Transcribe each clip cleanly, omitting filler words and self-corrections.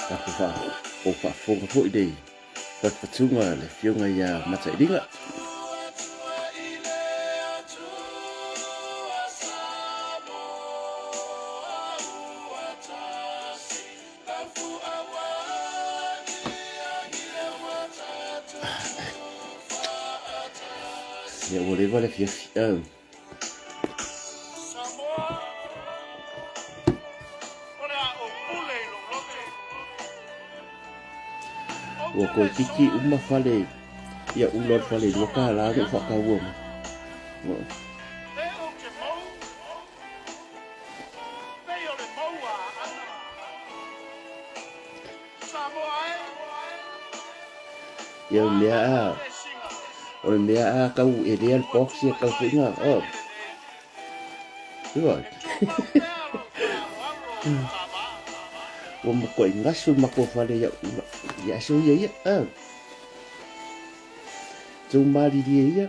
Tatou faafofoga foi le fatufatuga a le Afioga ia Matailiga. Ia ua leva le afiafi. Ua toeitiiti uma fale ia ula o le fale i $2 na ou faataua mai. Ia o le mea a o le mea a tau elea le box ia tau foi na oh. Ua Ua matuai gasu le matou fale ia ula. Ia aso ia ia. Ah. Tau malilie ia.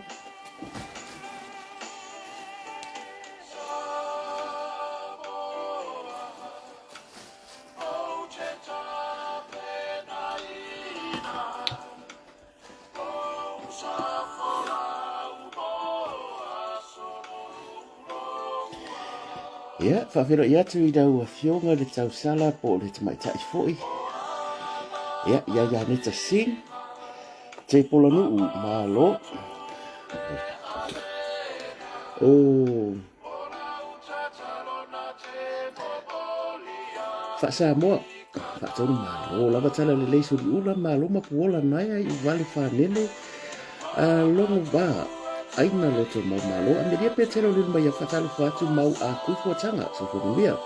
Ia, faafeiloai atu i lau Afioga i le tausala po o le tamaitai foi. Ia, ia Ianeta Singh, Te Polanuu, malo. O Faa-Samoa, faatonu malo lava tala lelei suliula malo mapuola naea i uvale fanene a logo va aina loto mau malo amelia pe tele o lulu mai a fatalofa atu mau a kuifua tanga soifua manuia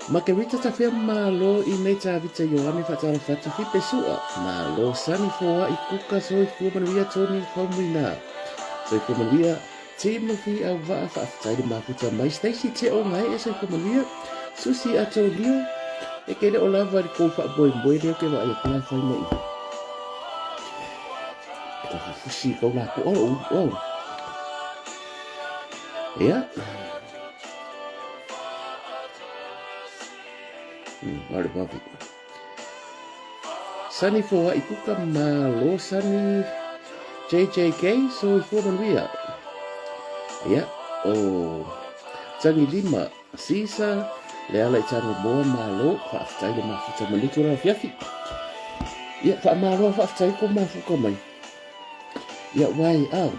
Makerita tafea malo i nei Tavita Ioane fatalofa atu Fipe Sua malo Sani Foa i Kuka soifua manuia Tony Faumuina soifua manuia Timothy Auvaa faafetai le mafuta mai Stacy Te o Gaee soifua manuia Susi Atonio e ke le o lava i le kou faamoemoe lea ou te vaai atu la e fai mai e ka fufusi i kou lapoa o oh. Ia. Ale vave. Sani Foai Kuka Malo Sani JJK Soifua Manuia. Ia, o Tangi Lima Sisa le ala i Tango Moa Malo faafetai le mafuta manutu la afiafi. Ia, faamalo faafetai ko mafuka mai. Ia, wai, au.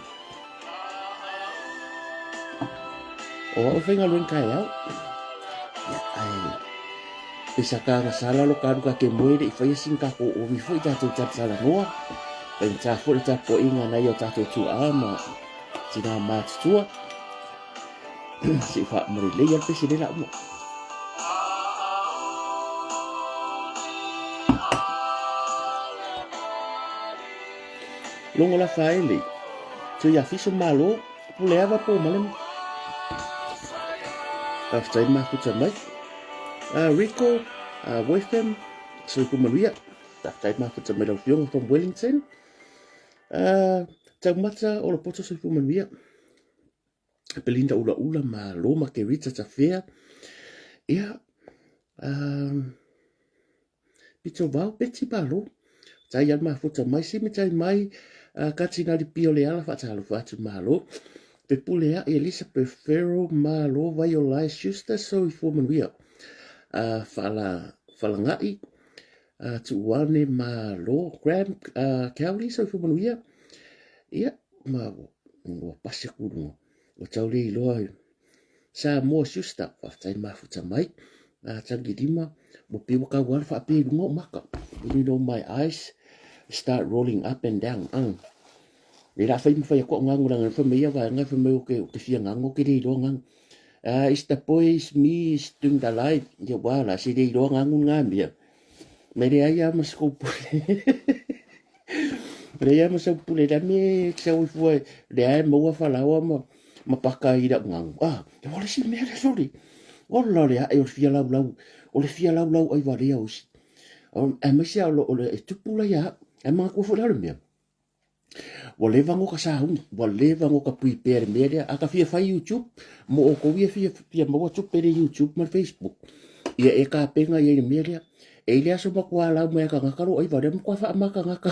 O au faigaluega taeao. Ia, ae pesa ka gasala lo ka ka ke moe le i whaia sin ka ko omi fo i tātou talatalanoa. Faigata foi le tapuaiga nai o tātou tuaa ma tina matutua. Se i faamalelei a le pese le la uma. Logo la faele. Tui afiso malo. Pule ava po male. Faafetai mafuta mai. Rico, Wefem, soifua manuia. Faafetai mafuta mai lau Afioga from Wellington. Taumata o Lopoto soifua manuia. Belinda Ulaula malo Makerita Tafea. Ia, Pito vao Betty malo. Tai al mafuta mai simi tai mai. Katinari Pio Leala, faatalofa atu malo. Pepule aʻe Elizabeth Farrell, malo Vaiolae Schuster, soifua manuia. Faala, Falagaʻi, Tuuane, malo. Graham Cowley, soifua manuia. Ia, ma ua pasi aku i luga. Ua tau le iloa Samoa Schuster, faafetai mafuta mai. Tagilima, ua pei ua kau lava le faapea i luga o maka. You know my eyes start rolling up and down. Le la fai ma fai aku au ngango langa fai mai ia vaega fai mai o ke o ke fia ngango ke le iloa ngango. It's the boy, it's me, it's doing the live. Ia ua la se le iloa ngango ngā mea. Mai le ai a ma se kou pule. Leai lava ma sau pule le a mea e sau ai fua lea e maua falaoa ma ma paka i lau gagu. Ah, e wale si mea le soli. Ola le ae o le fia laulau, o le fia laulau ai valea o isi. Aemaise a o le e tupu la ia au. Ae manatua foi la o le mea, ua leva ona ka sauni, ua leva ona ka prepare le mea lea. A ka fia fai YouTube, mo outou ia fia, fia maua tupe le YouTube ma le Facebook, ia e tapena i ai le mea lea. E i le aso matua lau mai a tagata lou aiva lea matua faamatagata.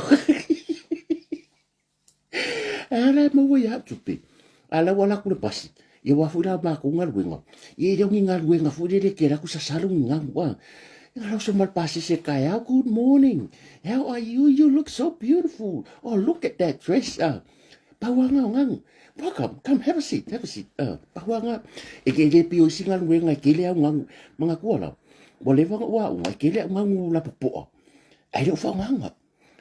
A la e maua ia au tupe. A lau ala atu le pasi, ia ua foi la matou galuega. Ia e le o ni galuega foi lele e te alu atu sasalo ni galu a. Ia lau so ma le pasese taeao, good morning, how are you, you look so beautiful, oh look at that dress ah. Pauanga o galu, welcome, come have a seat, have a seat ah. Pauanga, e ke le pio isi galuega e kele au galu. Manatua la, ua leva ona ou aoga, e kele au galu lapopoa, ae le o faaaogaina.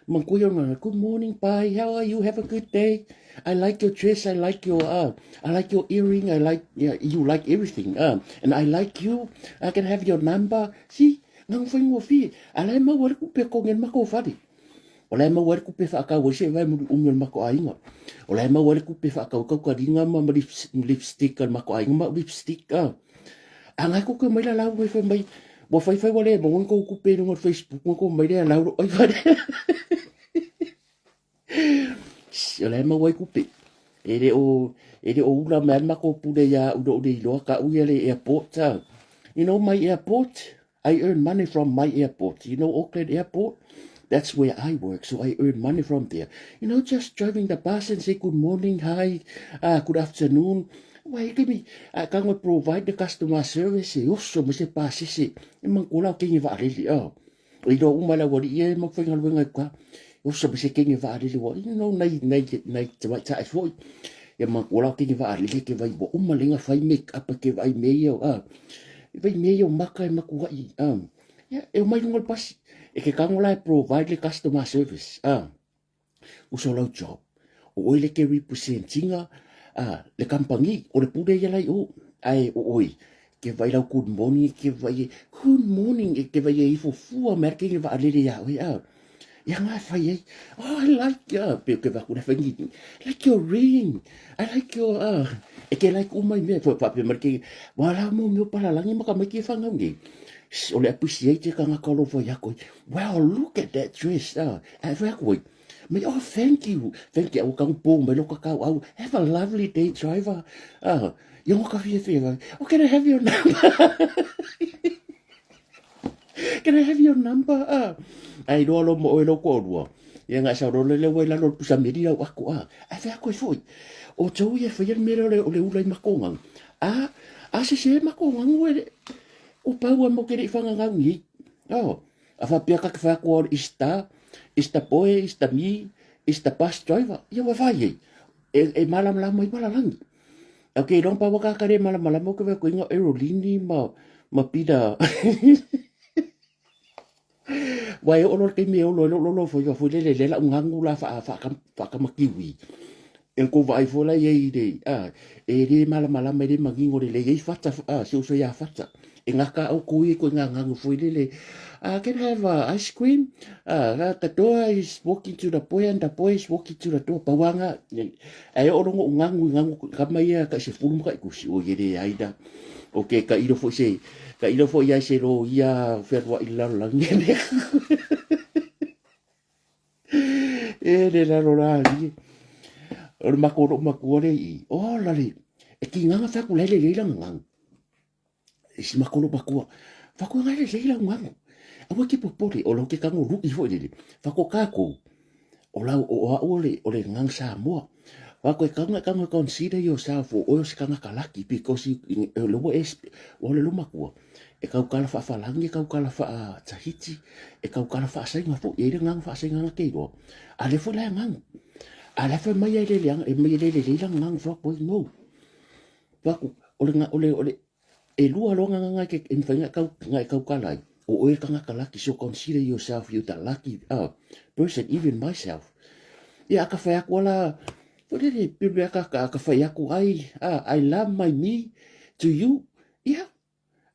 Manatua ia ona, good morning, bye, how are you, have a good day, I like your dress, I like your, I like your earring, I like, yeah, you like everything, and I like you, I can have your number, see, galu faigofie, a la e maua ai le kupe togi a le matou fale. O la e maua ai le tupe e faatau ai se vae muliumi o le matou aiga. O la e maua ai le tupe e faatau ai tautaliga ma lipstick a le matou aiga ma au lipstick. A na e tou te omai la lauga ai fai mai, ua faifai ua le maua ni tou tupe i luga o le Facebook ona tou omai lea lau lou ai fale. O la e maua ai tupe. E le o, e le o ula mai lava le matou pule ia au i lou le iloa kau ia le airport. You know my airport? I earn money from my airport. You know Auckland Airport? That's where I work, so I earn money from there. You know, just driving the bus and say good morning, hi, good afternoon. Wai, give me, I can provide the customer service, e oso mo se pasese, e mangkola o kenge vaalele, oh. E iloa uma le aualii ia e mau faigaluega i uka. E oso ma se kenge vaalele ua, you know, nai, nai, nai tamaitai foi. Ia manatua la o kenge vaalele ke vai ua uma lenga fai make up ke vai mea ia, ah. Vai mea ia o maka e matuai, ah. Ia, e omai i luga o le pasi. E ke tago la e provide le customer service, ah. Uso lau job. O oe le ke represent ina le kamupani, o le pule ia la i o. Ae o oe, ke vai lau good morning, ke vai e, good morning, e ke vai e ifo fua mai ke vaalele ia oe. A. Ia ngā whai ai, oh, I like, pe ke vai kura whai ni, like your ring, I like your, e ke like umai mea, wha wha pe mar ke, wā la mo meo palalangi maka mai ke whangau nei. O le appreciate ka ngā kalo whai ako, wow, look at that dress, Ae fai atu ai, mai, oh, thank you, thank you, au kau pō mai lo kakau au, have a lovely day, driver. Ia ngā ka whia whia, oh, can I have your number? Can I have your number? Ai loa lo mo oe lo ko lua. Ia ngā sa rolo le wai lalo pusa meri lau ako a. Ai fai ako i foi. O tau ia fai al mera o le ula i makongang. A, a se se makongang ue o pau a mo kere i whangangau ni. Oh. A faapea ka ke whai aku au is the, is the boy, is the me, is the bus driver. Ia ua whai ei. E, e malamalama i malalangi. Ok, long pa waka kare malamalama o ke whai ko inga Erolini ma, ma Pita. Wai o lo te me o lo lo lo fo yo fo le le le la ngangu la fa fa ka fa ka makiwi. E ko vai fo la ye i le a e le malamalama e le mangingo le le ye fata a se uso ya fata. E ngaka au ko i ko ngā ngangu fo le le uh, can I have ice cream? The door is walking to the boy and the boy is walking to the door. Pawanga, e o rongo ngangu ngangu ka mai ia ka se fulu ka ikusi o ye le aida. Okay, ka ilo fo se ka ilo fo ia se ro ia whenua i lalo langi ne. E le lalo la ali. O le mako ro makua le i. O la le. E ki nganga whaku le le le langa ngang. E si mako ro makua. Whaku nga le le langa ngang. Awa ki popole o lo ke kango ruki fo le le. Whako kākou. O lau, o au o le, o le agaga Samoa. Wa koe kanga kanga consider yourself o oe o se kanaka laki because you, o le ua e, o le luma kua. E kaukala faafalangi, e kaukala faa Tahiti, e kaukala faasainga foi, e le nganga faasainga nga ke iloa. A le foi la nganga. A le foi mai ai le le e mai le le le la nganga fo ko no. Fa ku o le o le o le e lua loa nganga ke e mawhai nga kau nga e kaukala ai. O oe kanaka laki, so consider yourself you the lucky person, even myself. Ia aka whai aku ala, foi le pele aka aka whai aku ai, I love my me to you. Ia,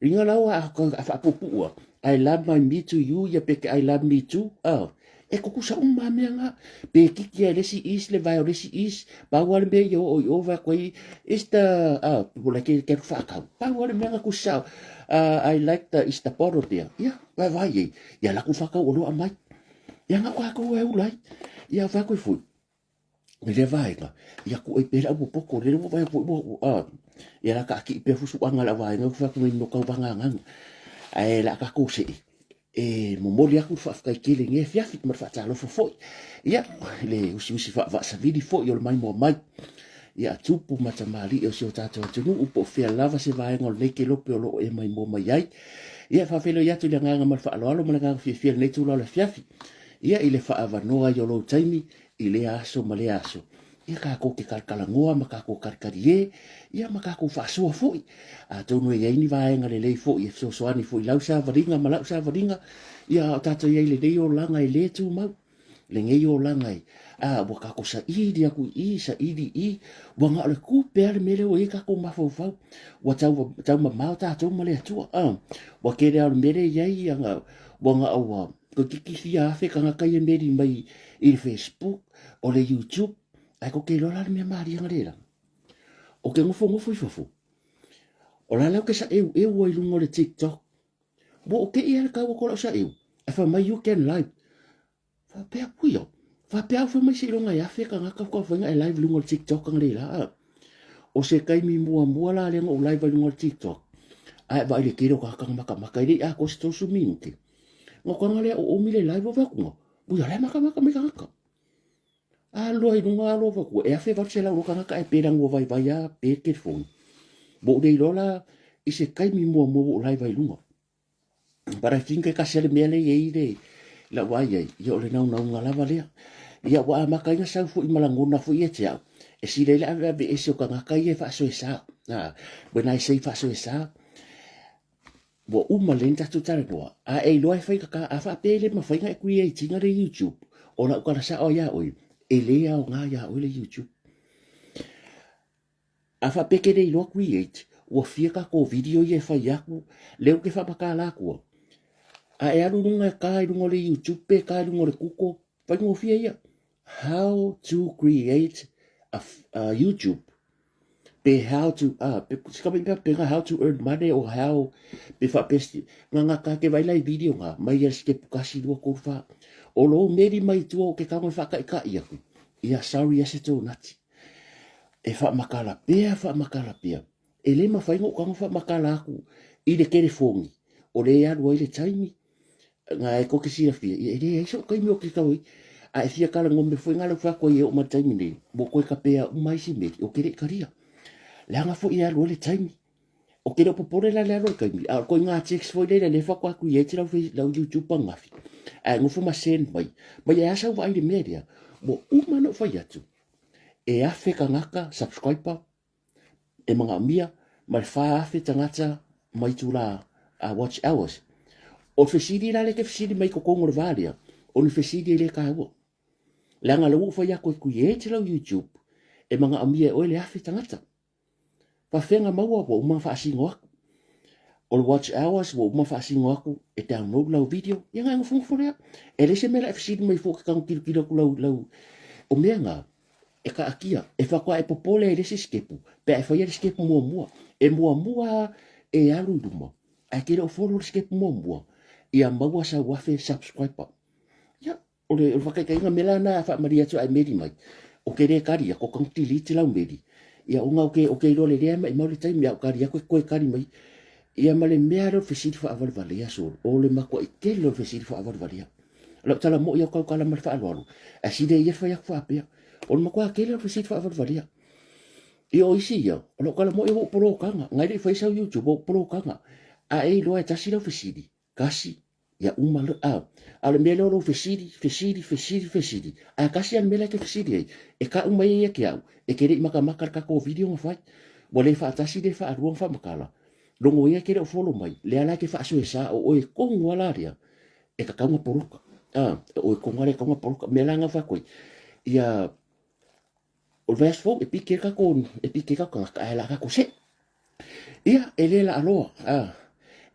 ringa lau a a whaapupuua. I love my me to you, ia peke I love me too. E kukusa uma mea nga. Pe kiki ai lesi is, le vai o lesi is, pau ale mea ia o i o vai koe is the, po la ke ke whaakau. Pau ale mea nga kusa, I like the is the bottle there. Ia, vai vai ei. Ia laku whakau o loa mai. Ia nga kākou e ula ai. Ia vai koe fui. I lea vaega, ia ku ai pea le au popoko, le ua vai foi ua, ia la ka ki pea fusu anga la vaega ku fa ku no kau vanga nganga. Ae la ka ko se e momoli aku le faafetai tele i lenei afiafi ma le faatalofa foi. Ia, le usiusi faavaasavili foi o le maimoa mai. Ia, tupu ma tamalii o si o tātou atunuu po o fea lava se vaega o lenei kelope o lo o e maimoa mai ai. Ia, faafeiloai atu i le agaga ma le faaaloalo ma le agaga fiafia i lenei itula o le afiafi. Ia, i le faaavanoa ai o lou taimi i lea aso ma lea aso. Ia kākou ke kalakalanoa ma kākou kalikali ē, ia ma kākou faasoa foi. Atonu e i ai ni vaega lelei foi e fesoasoani foi i lau savaliga ma lau savaliga, ia a o tātou i ai i lenei olaga e lē tumau, lenei olaga e, a, ua kākou saili aku i i, saili i i, ua na o le tupe lava le mea lea ua i ai kākou mafaufau. Ua tau, tau mamao tātou ma le Atua. A, ua tele lava o le mea lea e i ai, ia, ua na o ua, toeitiiti fia afe tagata ia meli mai i le Facebook, o le YouTube, ae ko te iloa la le mea malie na lela. O ke nofonofo i fafo, o la lau ke saʻeuʻeu ai luga o le TikTok. Ua o ke ia le kau o ko lau saʻeu. Ae fai mai you can live. Faapea kuia. Faapea au fai mai seiloga e afe tagata faatoa mafai ona e live i luga o le TikTok ana lela. O se taimi muamua la lea na ou live ai i luga o le TikTok. Ae vaai le tele o tagata na matamata e le i atoa se 30 minute. Na o lea o omi le live o vakuga. Ui ala e matamata mai tagata. Aloa i luga aloa vakuga. E 1800 loa tagata ae pe lanu ua vaivai a pe telefoni. Ua ou le iloa la i se taimi muamua ua ou live ai i luga. But I think e kasi a le mea lea e i ai le lau vaai ai, ia o le naunauga lava lea. Ia ua amata ai ona sau foi ma lagona foi ia te au, e sili ai le aveave ese o tagata ia e faasoesa. When I say faasoesa, ua uma lelei ona tatou talanoa, a e iloa e fai kaka, a faapea e le mafai ona e create ina le YouTube, o lau tala sao lava ia oe, e le aoga ia oe le YouTube. A faapea ke le iloa create, ua fia tatou video ia e fai aku, lea ou te faamatala atua. A e alu i luga e ta i luga o le YouTube pe ta i luga o le Google, faigofie ia. How to create a, a YouTube. Pe how to, pe, sika mai pea pega how to earn money or how, pe faapea, nga nga ka ke vai lai video nga, mai ia step kasi lua kolu fa. O lou meri mai tua o ke kago e whaakaikai aku. Ia sorry ia se tōnati. E faamakala pea, faamakala pea. E le mafai ona ou tago faamakala aku i le telefoni o lea e alu ai le taimi na e tou te silafia, ia e leai sou taimi o ke tau ai. A e fia talanoa mea foi na lau fai atu ai e oo mai le taimi nei, ua toe kapea uma ai isi meli, o ke le i talia. Leaga foi e alu ai le taimi. O ke le o popole la le alu o le taimi, a o le ituaiga text foi lele lea faatoa create lau, lau YouTube ananafi, ae nofo ma send mai, mai e a sau vaai i le mea lea, ua uma ona ou fai atu, e 1000 tagata subscriber e manaomia ma le 4000 tagata mai itula watch hours. O le fesili la lea e te fesili mai i totonu o le va lea, o ni fesili e le taua. Leaga o lea ua ou fai atu e create lau YouTube e manaomia e oe le 1000 tagata. Faafefea maua ua uma ona faasino aku. O le watch hours ua uma ona faasino aku e download lau video, ia ona e nofonofo lea. E leai se mea la e fesili mai fua ou te tago tilotilo atu lau, lau, o mea na, e kaatia, e faatoa e popole ai i le isi sitepu, pe a e faia le sitepu muamua. E muamua lava e alu i luma, ae te le o follow le sitepu muamua, ia maua sau 1000 subscriber. Ia, O le whakaitaiga me la na whaamari atu ai meri mai. O ke re kari ko kang delete lau meri. Ia o ngau ke o ke iloa le lea mai mau le taimi au kari aku koe kari mai. Ia ma le mea leo fesili whaawalewale ia solo. O le makua i tele o fesili whaawalewale ia. O lau tala moʻi au kaukala ma le faaaloalo, ae sili ai ia fai atu faapea, o le matua tele o le fesili faavalevalea. Ia o isi ia, o lau tala moʻi ua ou polokaga, na e le i faia sau YouTube ua ou polokaga. A e iloa e tasi lau fesili, tasi, ia uma loa, a, a o le mea lea o lou fesili, fesili, fesili, fesili, ae tasi lava le mea la e te fesili ai, e tau mai ai ia te au, e te le i matamata i le tatou video na fai. Ua le faatasi le faalua ona faamatala. Logo ia e te le o follow mai, lea la e te faasoesa, o oe tonu lava la lea, e tatau ona poloka. A, o oe tonu lava lea e tatau ona poloka. O le mea la lena e fai atu ai, ia, o le vaiaso fou e piki ai le tatou, e piki ai tatou tagata, ae o le a tatou see. Ia, e le laaloa, a,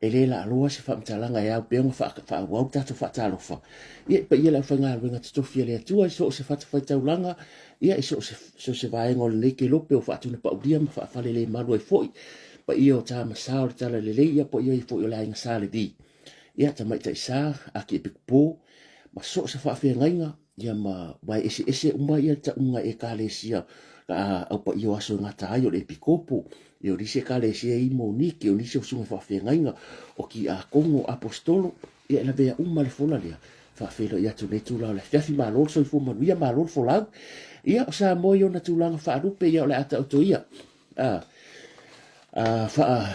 e le laaloa se faamatalaga e ao pea ona faaauau le tatou faatalofa. Ia, i paia le aufaigaluega totofi a le Atua i so o se fatafaitaulaga, ia, i so o se, so o se vaega o lenei kelope o faatunapaulia ma faafalelemalu ai foi. Paia o Tama Sa o le Talalelei, ia, paia ai foi o le Aiga Sa Levi. Ia, Tamaitai Sa, Akiepekopo, ma so o se faafeagaiga, ia ma wae eseese uma ia le tauga ekalesia a au paia o aso e gata ai o le epikopo, ia o nisi ekalesia i moniki, o nisi o susuga faafeagaiga, o kiakono, o apostolo, ia e lavea uma le fola lea. Faafeiloai atu nei tula o le afiafi, malo le soifua manuia, malo le folau. Ia, o Samoa i ona tulaga faalupe, ia o le a taoto ia. A, a, faa,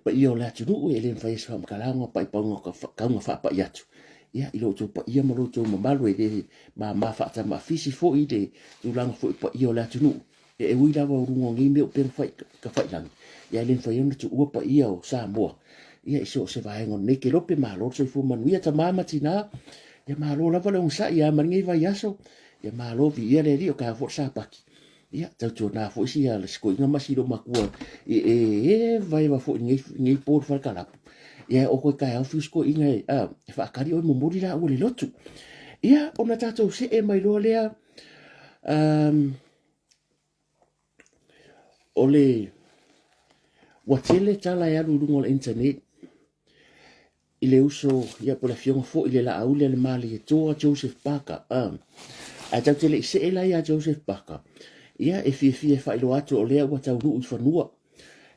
paia o le atunuu e le mafai e se faamatalaga paipauga o ka kauga faapai atu. Ia, i lo outou paia ma lo outou mamalu e le mama faatamafisi foi le tulaga foi paia o le atunuu. E, e ui lava o luga o nei mea o pena fai, ka failagi, ia e le mafai ona tuua paia o Samoa. Ia, i so o se vaega o lenei kelope, malo le soifua manuia, tama ma tina, ia malo lava le onosai ia ma lenei vaiaso, ia malo viia le Alii o taeao foi le Sapati. Ia, tautuana foi si a si toeaina ma si loomatua i e eva eva foi i lenei, lenei po i le fale kalapu. Ia, o koe taeao fiu si toeaina e, a, e faatali oe momoli laua i le lotu. Ia, ona tatou see mai loa lea, um, o le, ua tele tala e alu i luga o le internet i le uso, ia po o le afioga foi i le Laauli a le Malietoa Joseph Parker. Ae tatou te le i see la ia Joseph Parker, ia e fiafia e faailoa atu o lea ua taunuu i fanua.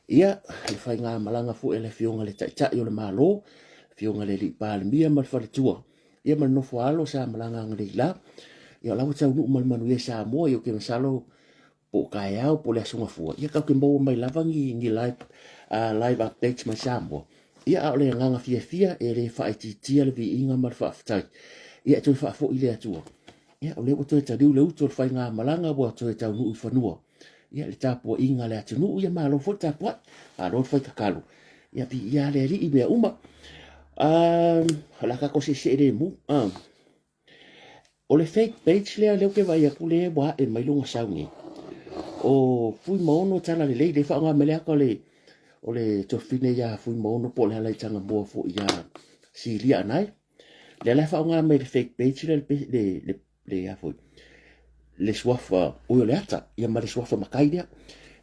Ia, le faigamalaga foi a le afioga i le Taitai o le Malo, afioga i le Alii Palemia ma le Faletua, ia ma le nofo a alo sa malaga ananei la. Ia o la ua taunuu ma le manuia i Samoa, ia ou te masalo po o taeao po o le Aso Gafua, ia tatou te maua mai lava ni, ni live, live updates mai Samoa. Ia, a o le agaga fiafia, e le faaitiitia le viiga ma le faafetai. Ia, e toe faafoi le Atua. Ia, o lea ua toe taliu le utu o le faigamalaga ua toe taunuu i fanua. Ia, le tapuaiga a le atunuu, ia malo foi le tapuai, malo le fai tatalo. Ia, viia le Alii i mea uma. O le a tatou seesee lemu. O le fake page lea lea ou te vaai atu lea ua ae mai lona sau nei. O Fuimaono Talalelei lea e faaaoga mai le ata o le o le tofine ia Fuimaono po o le Alaitagamoa foi ia Silia Anae. Lea la e faaaoga mai le fake page lea le le le le a foi le suafa oi o le ata ia ma le suafa matai lea.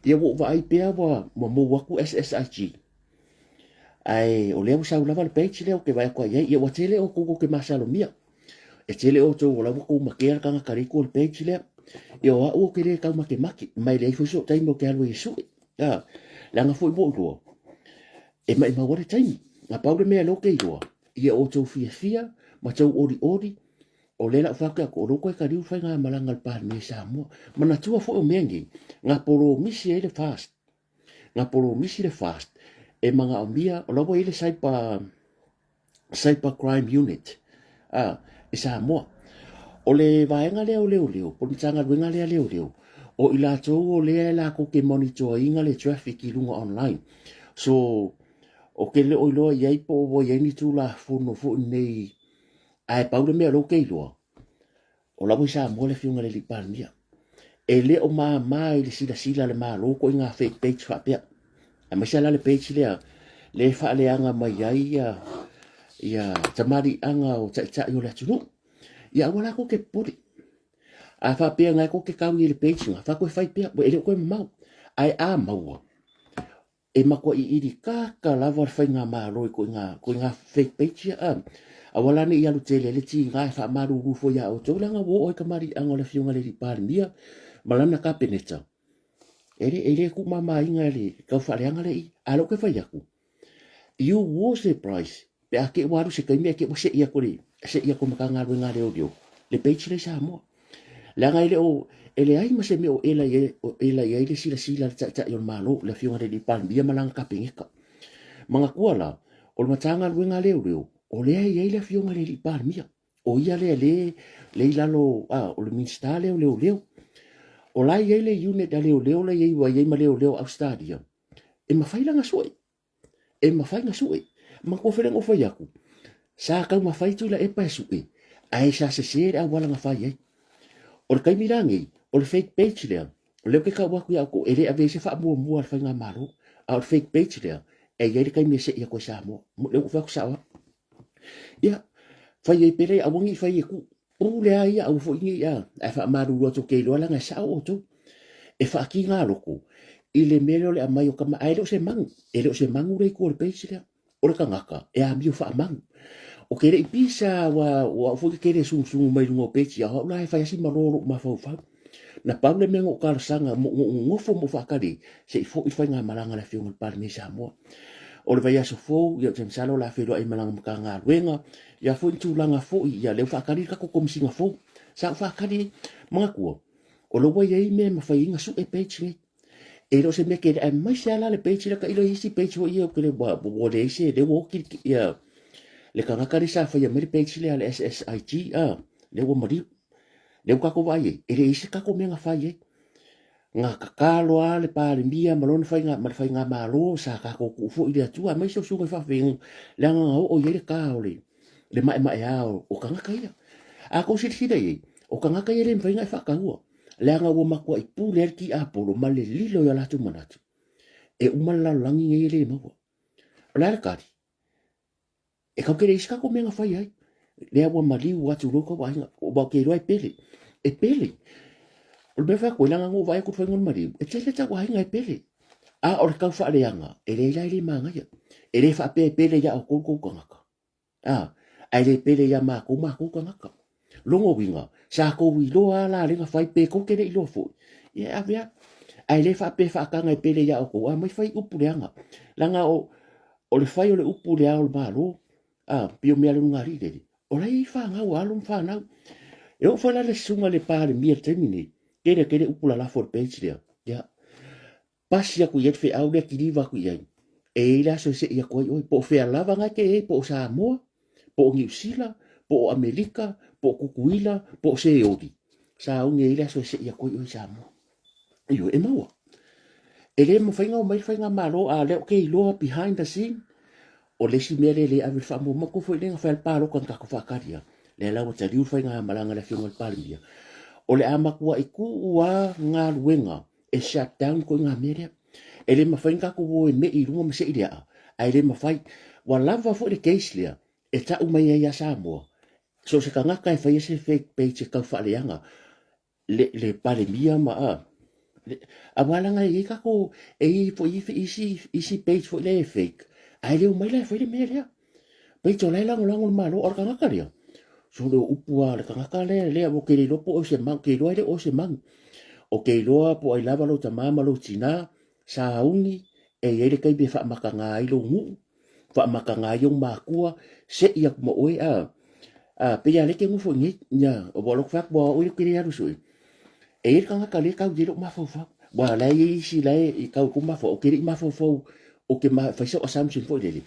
Ia ua ou vaai pea ua ua mou atu SSIG. Ae o lea ua sau lava le page lea ou te vaai atu ai i ai. Ia ua tele outou tou te masalomia. E tele outou o la ua tou matea le tagata le itu o le page lea. Ia o au ou te le tau makemake, ma e leai foi sou taimi ou te alu ai e sue. A, leaga foi ua ou iloa, e maimau ai le taimi. Na pau le mea lea ou te iloa, ia outou fiafia ma tou olioli, o lea la ou fai atu, o lea ua toe taliu le faigamalaga a le Palemia i Samoa. Manatua foi o mea nei, na polomisi ai le FAST, na polomisi le FAST, e manaomia, o la ua i ai le cyber, Cyber Crime Unit a, i Samoa. O le vaega lea o leoleo, po o le Matagaluega lea a leoleo, o i latou o lea e latou te monitor-ina le traffic i luga online. So, ou te le o iloa i ai po o ua i ai ni Tulafono foi nei, ae pau le mea o lea ou te iloa, O la ua i Samoa le afioga i le Alii Palemia. E le o mama i le silasila a le Malo ituaiga fake page faapea. Aemaise la le page lea le e faaleaga mai ai ia, ia tamaliiaga o taitai o le atunuu. Ia aua la tou te popole. A faapea na e tou te kau i le page na, faa toe fai pea, e le o toe mamao. Ae a maua, E matuai iri kaka lava le faigamalo i ituaiga fake page ia a. Aua la ne i alu tele ai le tiga e faamalulu foi ia outou leaga ua oo ai tamaliiaga o le afioga i le alii Palemia ma lana Kapeneta. E le, e le tuumamaina e le tau faaleaga lea i. A o lea ou te fai atu, you will surprise pe a te i ua alu se taimi ae te i ua sei atu le Se'i atu i Matagaluega a Leoleo le page lea i Samoa. Leaga e le o, e leai ma se mea o ela i ai, o ela i ai le silasila a le Taitai o le Malo, le Afioga i le Alii Palemia ma lana Kapeneta. Manatua la, o le Matagaluega a Leoleo, o lea e i ai le Afioga i le Alii Palemia. O ia lea le, le i lalo, a, o le Minisita lea o Leoleo. O la e i ai le unit a Leoleo la e i ai, ua i ai ma Leoleo a Ausetalia, e mafai la ona sue. E mafai ona sue. Manatua foi lea na ou fai atu, sa taumafai Tuilaepa e sue, ae sa sese le auala na fai ai. O le taimi la nei, o le fake page lea, o lea ou te tau atu ia outou, e le avea ai se faamuamua a le Faigamalo, a o le fake page lea, e i ai le taimi e sei atu ai Samoa. O lea ua ou fai atu sao lava. Ia, fai ai pele, aua ne i fai e tuu. Pule lava ia, aua foi ne i, ae faamalulu atu ou te iloa leaga e sao outou. E faatiga loto i le mea lea o le aumai o tama, ae le o se manu, e le o se manu lea i tua o le page lea. O le tagata e amio faamanu. Ou te le i pisa, aua o au foi e tele sugusugum mai luga o page, a o au la e fai lava si malo o lou mafaufau. Na pau le mea na ou talosaga, na ou nonofo ma ou faatali ai, se i foi le faigamalaga a le Afioga i le Palemia i Samoa. O le vaiaso fou, ia ou te masalo o le a feiloai ma lana Matagaluega, ia foi ni tulaga foi, ia lea ua faatali le tatou Komesina fou. Sa ou faatali ai, manatua, o lea ua i ai mea e mafai ai ona sue page nei. E le o se mea tele, aemaise lava la le page lea, tailo i isi page foi ia, ou te le, ua, ua leai se, lea ua oti ia, le tagata lea sa faia mai le page lea a le SSIG, a, lea ua maliu. Lea ua tatou vaai ai, e leai se tatou mea na fai ai. Na tatalo lava le Palemia ma lona faiga, ma le faigamalo sa tatou tuu foi i le Atua, aemaise o susuga i faafeagaiga, leaga na oo i ai le ta o le, le maemaea o, o tagata ia. A tou silasila i ai, o tagata ia e le mafai ona e faataua, leaga ua matuai pule ai le tiapolo ma le lilo i o latou manatu, e uma le lalolagi nei e le maua. O le a le tali? E kau te leai se tatou mea na fai ai. Lea ua maliu atu loa tou aiga. Ua ou te iloa e pele. E pele. O le mea fai atu ai, leaga na ou vaai atu i le faiga o le maliu, e tele tau aiga e pele. A o le tau faaleaga, e leai la e le manaia. E le faapea e pele ia outou tou tagata. A, ae le pele ia matou matou tagata. Lona uiga, sa tou iloa lava la lea na fai, pe tou te le iloa foi, ia e ave lava. Ae le faapea e faataga e pele ia outou, aumai fai upu leaga. Leaga o, o le fai o le upu i le Ao o le Malo, a, pei o mea a le ulugalii lele, o la e i ai fanau a alo ma fanau. E oo foi la le susuga i le Palemia i le taimi nei, tele tele upu lalafo i le page lea, ia, pasi atu i ai le feau lea, kiliva atu i ai, e i ai le aso e sei atu ai oe, po o fea lava na e te i ai, po o Samoa, po o Niu Sila, po o Amerika, po o Tutuila, po o Seoli, sauni e i ai le aso e sei atu ai oe i Samoa. Ioe, e maua. E le mafai ona omai le faigamalo, a o lea ou te iloa behind the scene, o le isi mea lea e le ave le faamuamua, manatua foi lea na fai le palota na tatou faatali lava, lea la ua taliu le faigamalaga a le Afioga i le Palemia, o le a matuai tuu lava galuega e shut down ituaiga mea lea. E le mafai ona tatou o e me'i i luga ma se'i le aa, ae le mafai. Ua lava foi le case lea e tau mai ai ia Samoa, so o se tagata e faia se fake page e tau faaleaga le, le Palemia ma a, le, aua leaga e i ai tatou, e i ai foi isi, isi page foi lea e fake, ae le omai la e fai le mea lea. Page o la e lagolago i le Malo, a o le tagata lea, sole o upu lava o le tagata lea, lea, ou te le iloa po o se manu, ou te iloa e le o se manu. Ou te iloa po o ai lava lou tama ma lou tina, sauni, e i ai le taimi e faamatagā ai lou nuu, faamatagā ai ou makua, sei atu ma oe, a, a, pei lava o lea e te nofo i inei, ia, ua ou fai atu, aua o oe ou te le alu sue. E i ai le tagata lea e tau i ai lou mafaufau, aua o la e i ai isi la e tau i kou mafaufau, ou te le i mafaufau ou te fai sau assumption foi lele,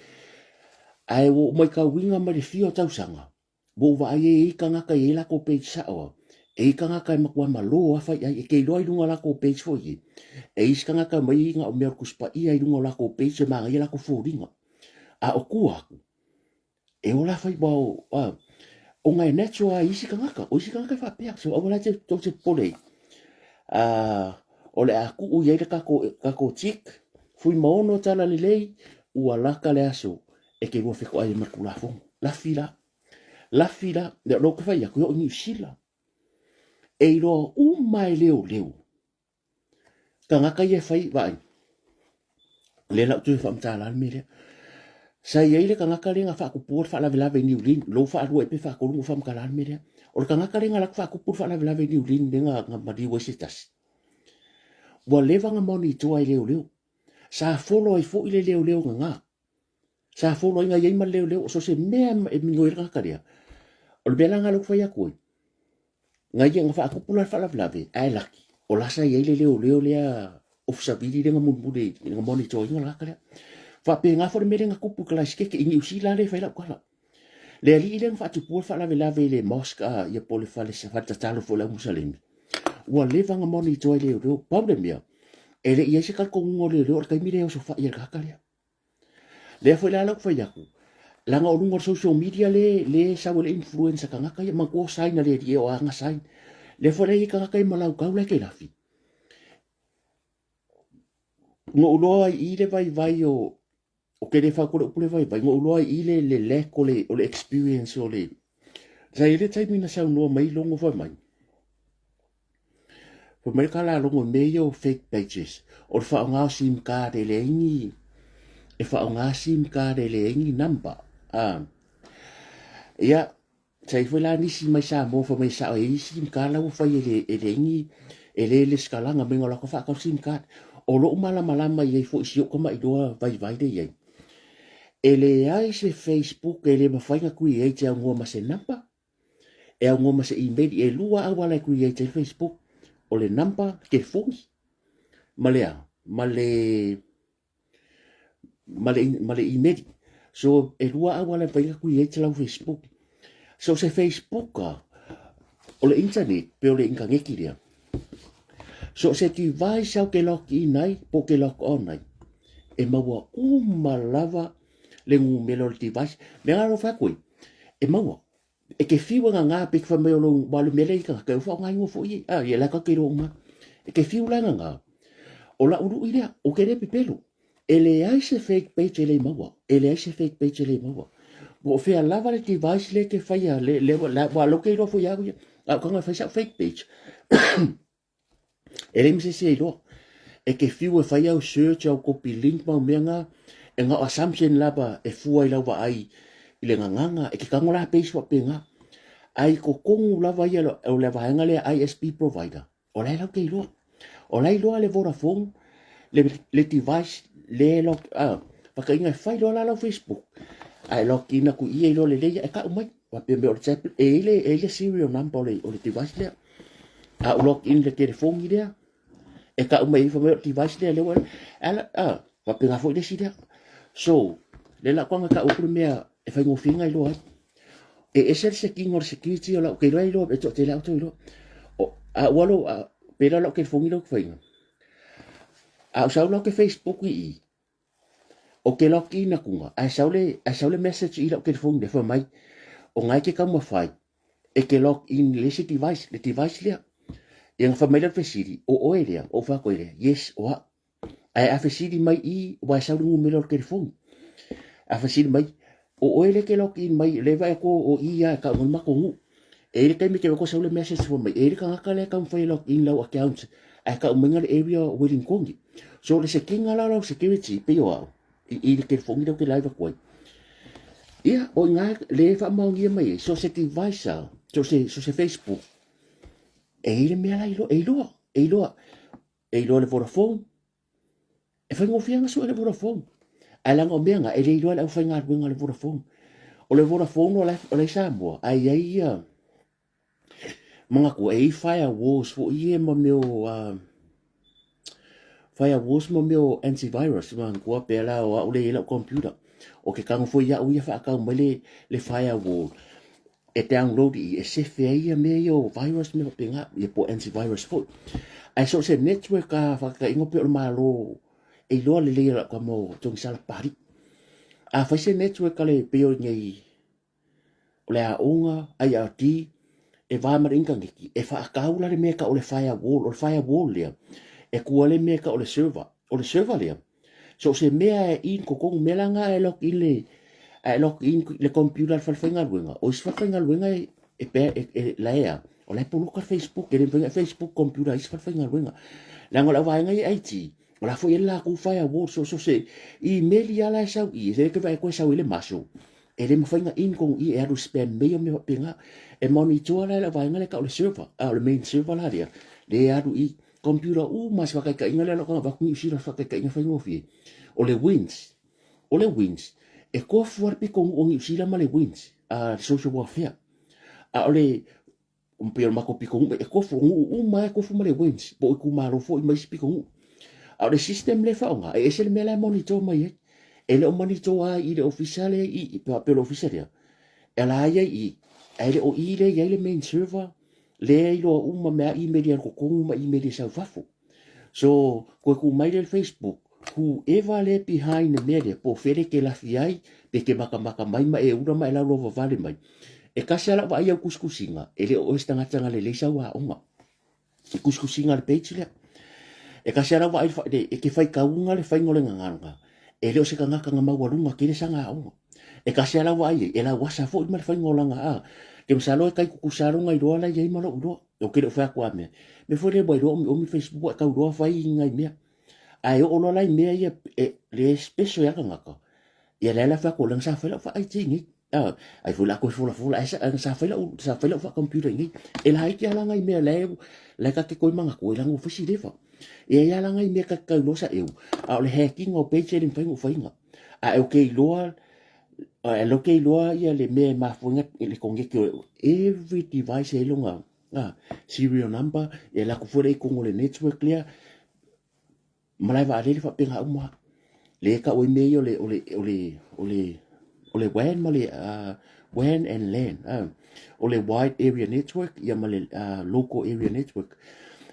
ae ua ou matauina mai le fia o tausaga, ua ou vaai e i ai tagata e i ai latou page sao lava, e i ai tagata e matua malo lava fai ai, e te iloa i luga o latou page foi nei, e i ai isi tagata e omai na o mea o le Tusi Paia i luga o latou page e manaia latou foliga. A o tua atu, E ola fai aua o, a, ona e natural lava i isi tagata, o isi tagata e faapea, so aua la te tou te popole ai. A, o le a tuu i ai le tatou, tatou tick, Fuimaono Talalelei, ua lata le aso e te lua fetoai ai ma le Tulafono. Lafi la. Lafi la. Lea o lea ou te fai atu, e oo i Niu Sila. E iloa uma e leoleo Tagata ia e fai, vaai, lea la ou toe faamatala le mea lea. Sa i ai le tagata lea na faatupua le faalavelave i Niu Lin, lou faalua pe faatolu na faamatala le mea lea. O le tagata lea na alu atu faatupu le faalavelave i Niu Lin lea na, na maliu ai se tasi. Ua leva na monitor e leoleo. Sa follow ai foi le leoleo gagā. Sa follow ai na i ai ma le leoleo, so se mea e minoi ai le tagata lea. O le mea la lena lea ou te fai atu ai, na ia na faatupu la le faalavelave, ae laki, o la sa i ai le leoleo lea Ofisa Vili lea na mulimuli na monitor ina le tagata lea. Faapena foi le mea lea na tupu i Kalaesikete i Niu Sila lea e fai lau tala. Le alii lea na faatupua le faalavelave i le mosque a ia po o le fale fale tatalo foi o le au Musalemi. Ua leva na monitor e leoleo. Pau le mea, e le i ai se talitonuga o leoleo o le taimi lea e osofai ai le tagata lea. Lea foi la lau fai atu, leaga o luga o le social media le le sau ai le influence a tagata ia, manatua o sign a le alii e o ana sign. Lea foi la e i ai tagata ia ma lautau la e kelafi. Na ou iloa ai i i le vaivai o ou te le fau atu le upu le vaivai, na ou iloa ai i i le, le lack o le, o le experience o le... Sa i ai le taimi na saunoa mai Logo fai mai, fai mai le tala a Logo i mea ia o fake pages, o le faaaoga o sim card e leai ni, e faaaoga sim card e leai ni number. Ah. Ia, Sa i ai foi la nisi mai Samoa fai mai e sao e i ai sim card la ua fai e le e leai ni e le lesitalaga mai na o latou faatau sim card. O lou malamalama i ai foi i si ou tamailoa vaivai lea i ai, e leai se Facebook e le mafai ona create e aunoa ma se number, e aunoa ma se email. E lua auala e create ai le Facebook, o le number telefoni ma le a? Ma le ma le, ma le email. So, e lua auala e mafai ona create lau Facebook. So, se Facebook a, o le internet, pe o le intaneti lea. So, se device au ke log in ai, po ke log on ai, e maua uma lava le numera o le device. Mea ngā rofa koe, e maua. E ke whiu e ngā pe ke whamai o lou, wā le mea lea i kanga, ke uwha o ngā ingoa fo i, a, ia la ka ke roa uma. E ke whiu la ngā, o la ulu i lea, o ke le pepelo. E leai se fake page e le maua. E leai se fake page e le maua. Po o fea lava le device le ke faia, le, le, le, wa lo ke iloa foi au ia. A o kanga fai sau fake page. E leai ma se isi e iloa. E ke fiu e fai au search au copy link mau mea nga, e nga o assumption lava e fua i lau vaai i le gagana, e ke tago la page faapena. Ae i totonu lava ia o le vaega lea ISP provider, O la e lau te iloa. O la e iloa le Vodafone, le, le device, le log, ah, whakainga e whai loa la lau Facebook. A e log in aku ia iloa le leia e kau mai. Wapea me o le tablet, e ile, e ile serial number o le, o le device lea. A u log in le telefoni lea, e kau mai i whamai o le device lea, lea ua, ala, ah, wapea ngā foi le si lea. So, le la kuanga kau aku le mea e whaingofie ngai loa ai. E ese le sekiga o le security o lau ke iloa iloa e toatele au iloa. O a ua lo a pela lau telefoni lau fainga. A u sau lau ke Facebook i i. O ke log in akunga a sau le a sau le message i lau telefoni le fa mai o ngai ke taumafai e ke log in le isi device le device lea. Ia na fa mai le fesili o oe lea o fa koe lea yes o a Ae a fesili mai i, ua e sau le numera o le telefoni. A fesili mai, o oe le ke log in mai, le vaai atu o i ia e kau mai le matou nuu. E i ai le taimi ke vaai atu sau le message fai mai, e i ai le tagata lea e taumafai e log in lau account, ae kau mai le area o Wellington. So le sekiga la o lau security pei o au, i, i le telefoni lea ou te live atu ai. Ia, o i ina le faamaonia mai ai, so se device a, so se, so se Facebook, e i ai le mea la iloa, e iloa, e iloa. E iloa le Vodafone, e faigofie ona sue le Vodafone. Ae leaga o mea na, e le iloa e le aufaigaluega a le Vodafone. O le Vodafone o la e i Samoa, ae i ai ia, manatua, e i ai firewalls foi ia ma mea o, firewalls ma mea o antivirus, manatua pea la o au lea e i ai lau computer. O ke tago foi iaʻu ia faatau mai le, le firewall e download i e sefe ai ia mea ia o virus mea faapena, ia po o antivirus foi. Ae so o se network a faataitaiga pei o le Malo e iloa lelei e lau tama o Togisala Papalii. A fai se network a le pei o nei o le aoga IRD e va ma le initaneti, e faatau la le mea e tau o le firewall. O le firewall lea, e tua le mea e tau o le server. O le server lea, So o se mea e in totonu, mea la nga e log in le, a e log in le computer a le falefaigaluega, o isi falefaigaluega e, e, e, e, e la e a, o la e poloka le Facebook, e le mafai ona e Facebook computer a isi falefaigaluega. Leaga o le auvaega ia IT, o la foi e i ai le latou firewall, so, so se email ia la e sau i, e le ke vaai atu e sau ai le maso, e le mafai ona in tonu i e alu spam mail mea faapena. E monitor la e le auvaega lea e tau o le server, a o le main server la lea, lea e alu i Computer uma se whakaikainga lea loka vaku Niu Sila whakaikainga whaingofie. O le WINS, o le WINS, e kofu a le piko o Niu Sila ma le WINS, a le social welfare. A o le pei o le matou pitonuu e tofu, o nuu uma lava e tofu ma le WINS, po o itumalo foi ma isi pitonuu. A o le system lea e faaaoga, e ese le mea la e monitor mai ai. E le o monitor lava i le ofisa lea i i, pe o le ofisa lea, e la ia i i, ae le o i lea e i ai le main server, lea e iloa uma mea email i totonu ma email i sau fafo. So, koe tuu mai lea i le Facebook, whoever lea behind le mea lea, po o fea lea e te lafi ai, pe te matamata mai ma e ula ma e lauloa vavale mai. E kasi lava lau vaai au tusitusiga, e le o oe se tagata na lelei sau aoga. I tusitusiga a le page lea. E kasi lava lau vaai, e te faitauga le faiga o le gagana, e le o se tagata na maualuga tele sana aoga. E kasi lava lau vaai ai, e lauasa foi ma le faiga o lana a. Ke masalo e tai tutusa lona iloa la i ai ma lou iloa. Ou te le o fai atu a mea. Mea foi lea ua iloa omiomi Facebook e tau iloa fai nai mea. Ae oo loa la i mea ia e, le special ia tagata. Ia lea la fai atu o lea sa fai lau faa-IT nei. Ah, ai foi la koe folafola ai sa, sa fai lau sa fai lau faa-computer nei. E laiti lava la nai mea la e la e ka te koe manatua i langa o fai si lefa. E ai lava la nai mea ka te tau iloa sa eu. A o le hacking o page e le mafai ona ou faiga. A e ke iloa e lo ke iloa ia le mea e mafua ai le connect o every device e lona serial number, e alu atu foi lea i totonu o le network lea, malae vaalele faapena uma. Le e tau ai mea ia o le o le o le o le o le WAN ma le WAN and LAN, o le wide area network ia ma le local area network.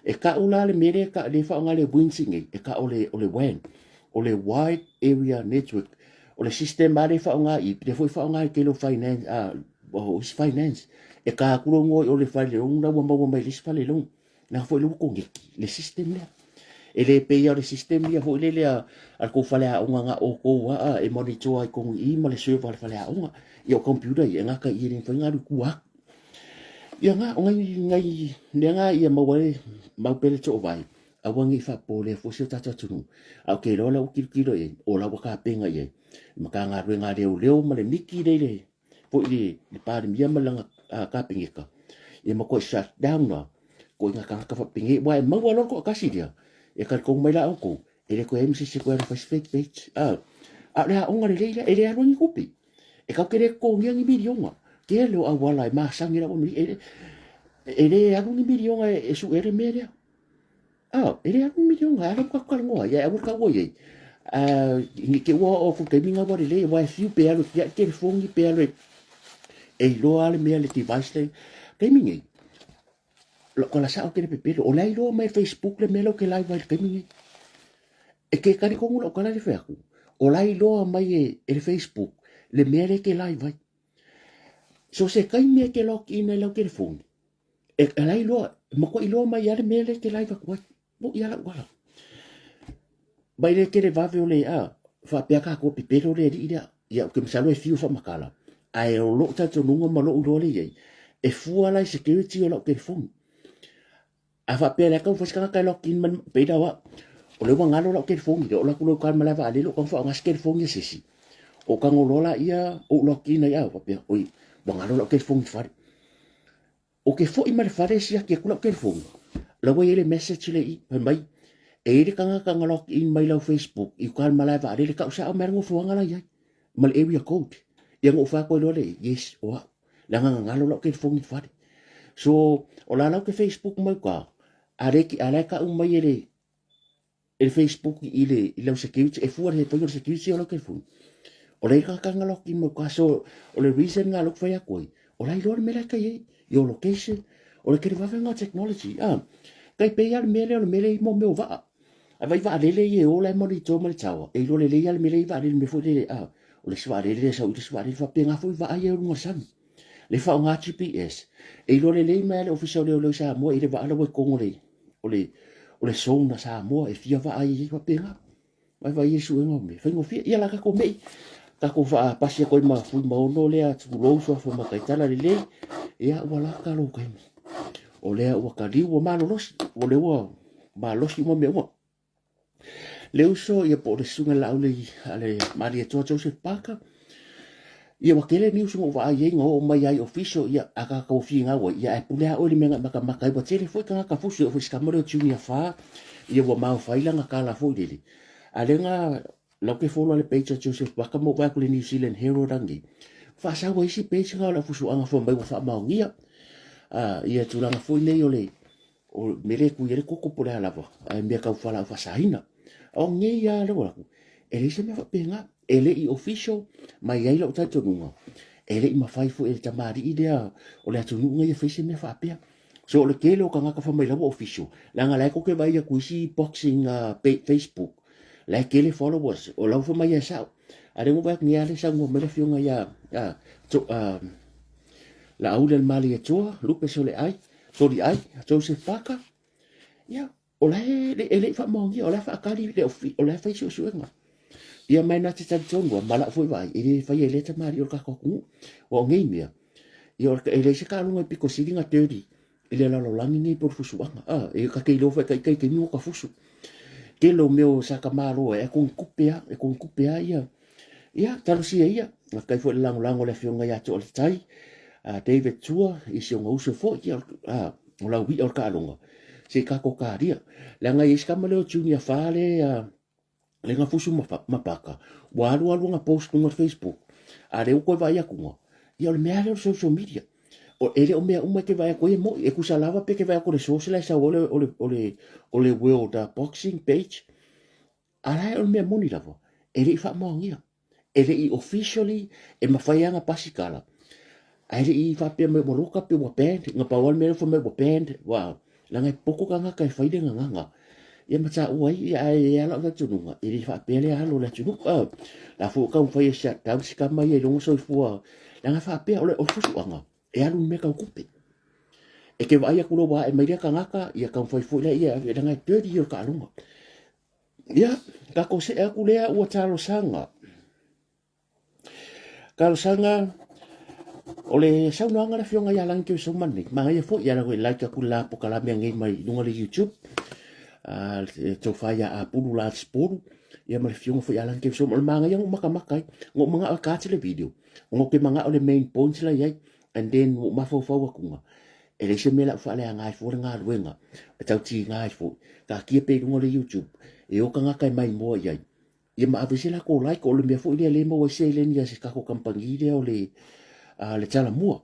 E tau la le mea lea lea e faaaoga le WINS nei, e tau o le WAN, o le wide area network. O le system lava lea e faaaoga i, lea foi e faaaoga i le tele o finance, o isi finance. E ka atu lou igoa i o le fale loan la ua maua mai le isi fale loan. Leaga foi lea ua koneti le system lea. E le pei o le system ia foi lele a le tou faleaoga na outou a e monitor ai totonu i i ma le server a le faleaoga. Ia o computer ia e gata i i e le mafai ona alu i tua atu. Ia na, o nai, nai mea na ia maua ai, mau pea le toovae. Aua ne i faapolea foi si o tatou atunuu. A ou te iloa la ua tilotilo i ai, o la ua tapena i ai le Matagaluega a Leoleo ma le miti lea i le foi i le Palemia ma lana Kapeneta, ia matuai shut down la ituaiga tagata faapenei, aua e maua loa le toatasi lea, e talitonu mai la outou, e le toe i ai ma se isi e toe alu e fai se fake page. A o le aoga lelei lea, e le alu ai ni tupe. E tatou te le totogia ni miliona. Tele o auala e masani ai lau Amerika, e le alu ni miliona e sue ai le mea lea. Oh, e le alu ni miliona, e alu tatou talanoa ai, ae aua le taua i ai. Ne i te i ua oo atu i le taimi lena ua lelei, aua e fiu pe alu e tiai le telefoni pe alu e iloa le mea le device le taimi nei. Lou tala sao ou te le pepelo, o la e iloa mai e Facebook le mea lea ou te live ai i le taimi nei. E ke talitonu lau tala lea e fai atu, o la e iloa mai e le Facebook le mea lea e te live ai. So se taimi e te log in ai lau telefoni, E la iloa, matua iloa mai lava le mea lea e te live atu ai. Moʻi lava lau ala. Mai le tele vave o le, a, faapea tatou pepelo le alii lea. Ia, ou te masalo e fiu faamatala, ae o lou talitonuga ma lou iloa lea i ai, e fua la i security o lau telefoni. A faapea la e taumafai se tagata e log in mai, pei la o au, o lea ua galo lau telefoni lea, oo atu loa i uka i le malae vaalele ou tago faaaoga se telefoni a se isi, ou tago loa laia ou log in ai, a, faapea, oi, ua galo lau telefoni i le fale. Ou te foi mai le fale siaki atu lau telefoni, la ua i ai le message lea i i, fai mai, e i ai le tagata na log in mai lau Facebook i uka i le malae vaalele, tau sao mai le nofoaga la i ai, ma le area code. Ia na ou fai atu ai loa lea, yes, o au, leaga na galo lau telefoni i le fale. So, o la la ou te Facebook mai uka, a le, a la e tau mai e le, e le Facebook i le i lau security e fua le faiga o le security o lau telefoni. O le ka ka log in mau ka so o le reason nga lok fai atu ai. O la iloa le mea la kai ai your location o le kere vave nga technology. Ah, kai pe ia le mea lea o le mea lea i mo mea o vaa. A vai vaalele ia e o la e monitor ma le tower. E iloa lelei lava le mea lea i vaalele mea foi lele ah. O le isi vaalele lea sau i le isi vaalele faapena foi vaa ia i luga o le sami. Le faaaoga GPS, e iloa lelei mai lava le Ofisa o Leoleo i Samoa i le vaa la ua i totonu o le, o le, o le zone a Samoa e fia vaa ai i ai faapena. Vai vai i suega o mea. Faigofie. Ia la tatou mei. Tatou faapasi atu ai ma Fuimaono lea tulou suafa mataitala lelei. Ia ua lata lou taimi. O lea ua taliu ua malolosi. O lea ua malosi uma mea uma. Le uso ia po o le susuga i le Laauli a le Malietoa Joseph Parker. Ia ua tele ni uso na ou vaai ai na oo mai ai official ia a tatou finau ai ia ae pule lava oe i le mea na e matamata ai ua tele foi tagata fusi oo foi i si tama lea o Junior Fa ia ua maofai lana tala foi lele. A lea na lau ke follow le page a Joseph Parker ma ou vaai atu i le New Zealand Herald anei faasau ai isi page na o le au fusuaga fai mai ua faamaonia. Ia tulaga foi nei o le o mea le kui ai le koko po o le a lava, ae mea tau fualaau faasaina. O nei lava lea ua alu atu, e leai se mea faapena. E le i official ma e i ai lou talitonuga, e le i mafai foi e le tamalii lea o le atunuu lenei e fai se mea faapea. So o le tele o tagata fai mai la ua official, leaga la e tou te vaai atu i isi boxing Facebook, la e tele followers, o la ua fai mai e sao. A o lea ua vaai atu nei lava lea e saunoa mai le afioga ia Laauli Alemalietoa, Lupe Soleai, Soliai, Joseph Parker, ia, o la e, e le i faamaonia, o la e faatali le ofi, o la e fai suesuega. Ia mai na te talitonu lava, ma lau foi vaai, e le faia e lea tamalii o le tatou atunuu. Aua o nei mea, ia e leai se taaloga e pito sili ona dirty i le lalolagi nei po o le fusuaga. A, e ta te iloa foi e ita i taimi ua ta fusu. Tele o mea o sa tamaloa ai, ae konitupe lava, e konitupe lava ia. Ia, talosia ia, faafetai foi i le lagolago a le afioga ia Toaletai, a David Tua, i si ona uso foi, ia, a, o lau i'a o le taaloga, se i tatou talia. Leaga e i ai si tama lea o Junior Fa lea, lea na fusu ma, ma paka, ua alu alu ana post luga o le Facebook, a lea ua toe vaai atu, ia o le mea lea o le social media. O, e le o mea uma e te vaai atu ai e moi, e tusa lava pe te vaai atu i le source la e sau ai o le, o le, o le World Boxing page, A la e o le mea moni lava, e le i faamaonia. E le i officially e mafai lava ona pasi tala, ae le i faapea mai ua loka pe ua banned. Na pau lava le mea lea fai mai ua banned, ua leaga e popoto tagata e fai le gagana. Ia ma taua ai, ia ae i ai lava lau talitonuga, e le faapea le alo o le atunuu. O la foi ua taumafai e shut down si tama ia i lona soifua, leaga faapea o le fusuaga e alu i mea tau tupe. E te vaai atu loa ua ae mai lea tagata, ia taumafai foi lea ia, leaga e dirty ia o le taaloga. Ia, tatou see atu lea ua talosaga. Talosaga, o le saunoaga le afioga ia Lagi Keusoma nei, manaia foi ia lau e like atu le la pokalame anei mai luga le YouTube, le tofa ia Apulu Lance Polu, ia ma le afioga foi ia Lagi Keusoma. O le manaia na ou matamata ai, na ou manao e cut le video, ona ou te manao le main points la i ai, and then ua ou mafaufau atu, E leai se mea la u faaleaga ai fua le galuega, e tau tiga ai foi. Taatia pea i luga o le YouTube, e o tagata e maimoa i ai. Ia ma ave se latou like, o le mea foi lea le maua ai seleni a se tatou kamupani lea o le, le Talamua.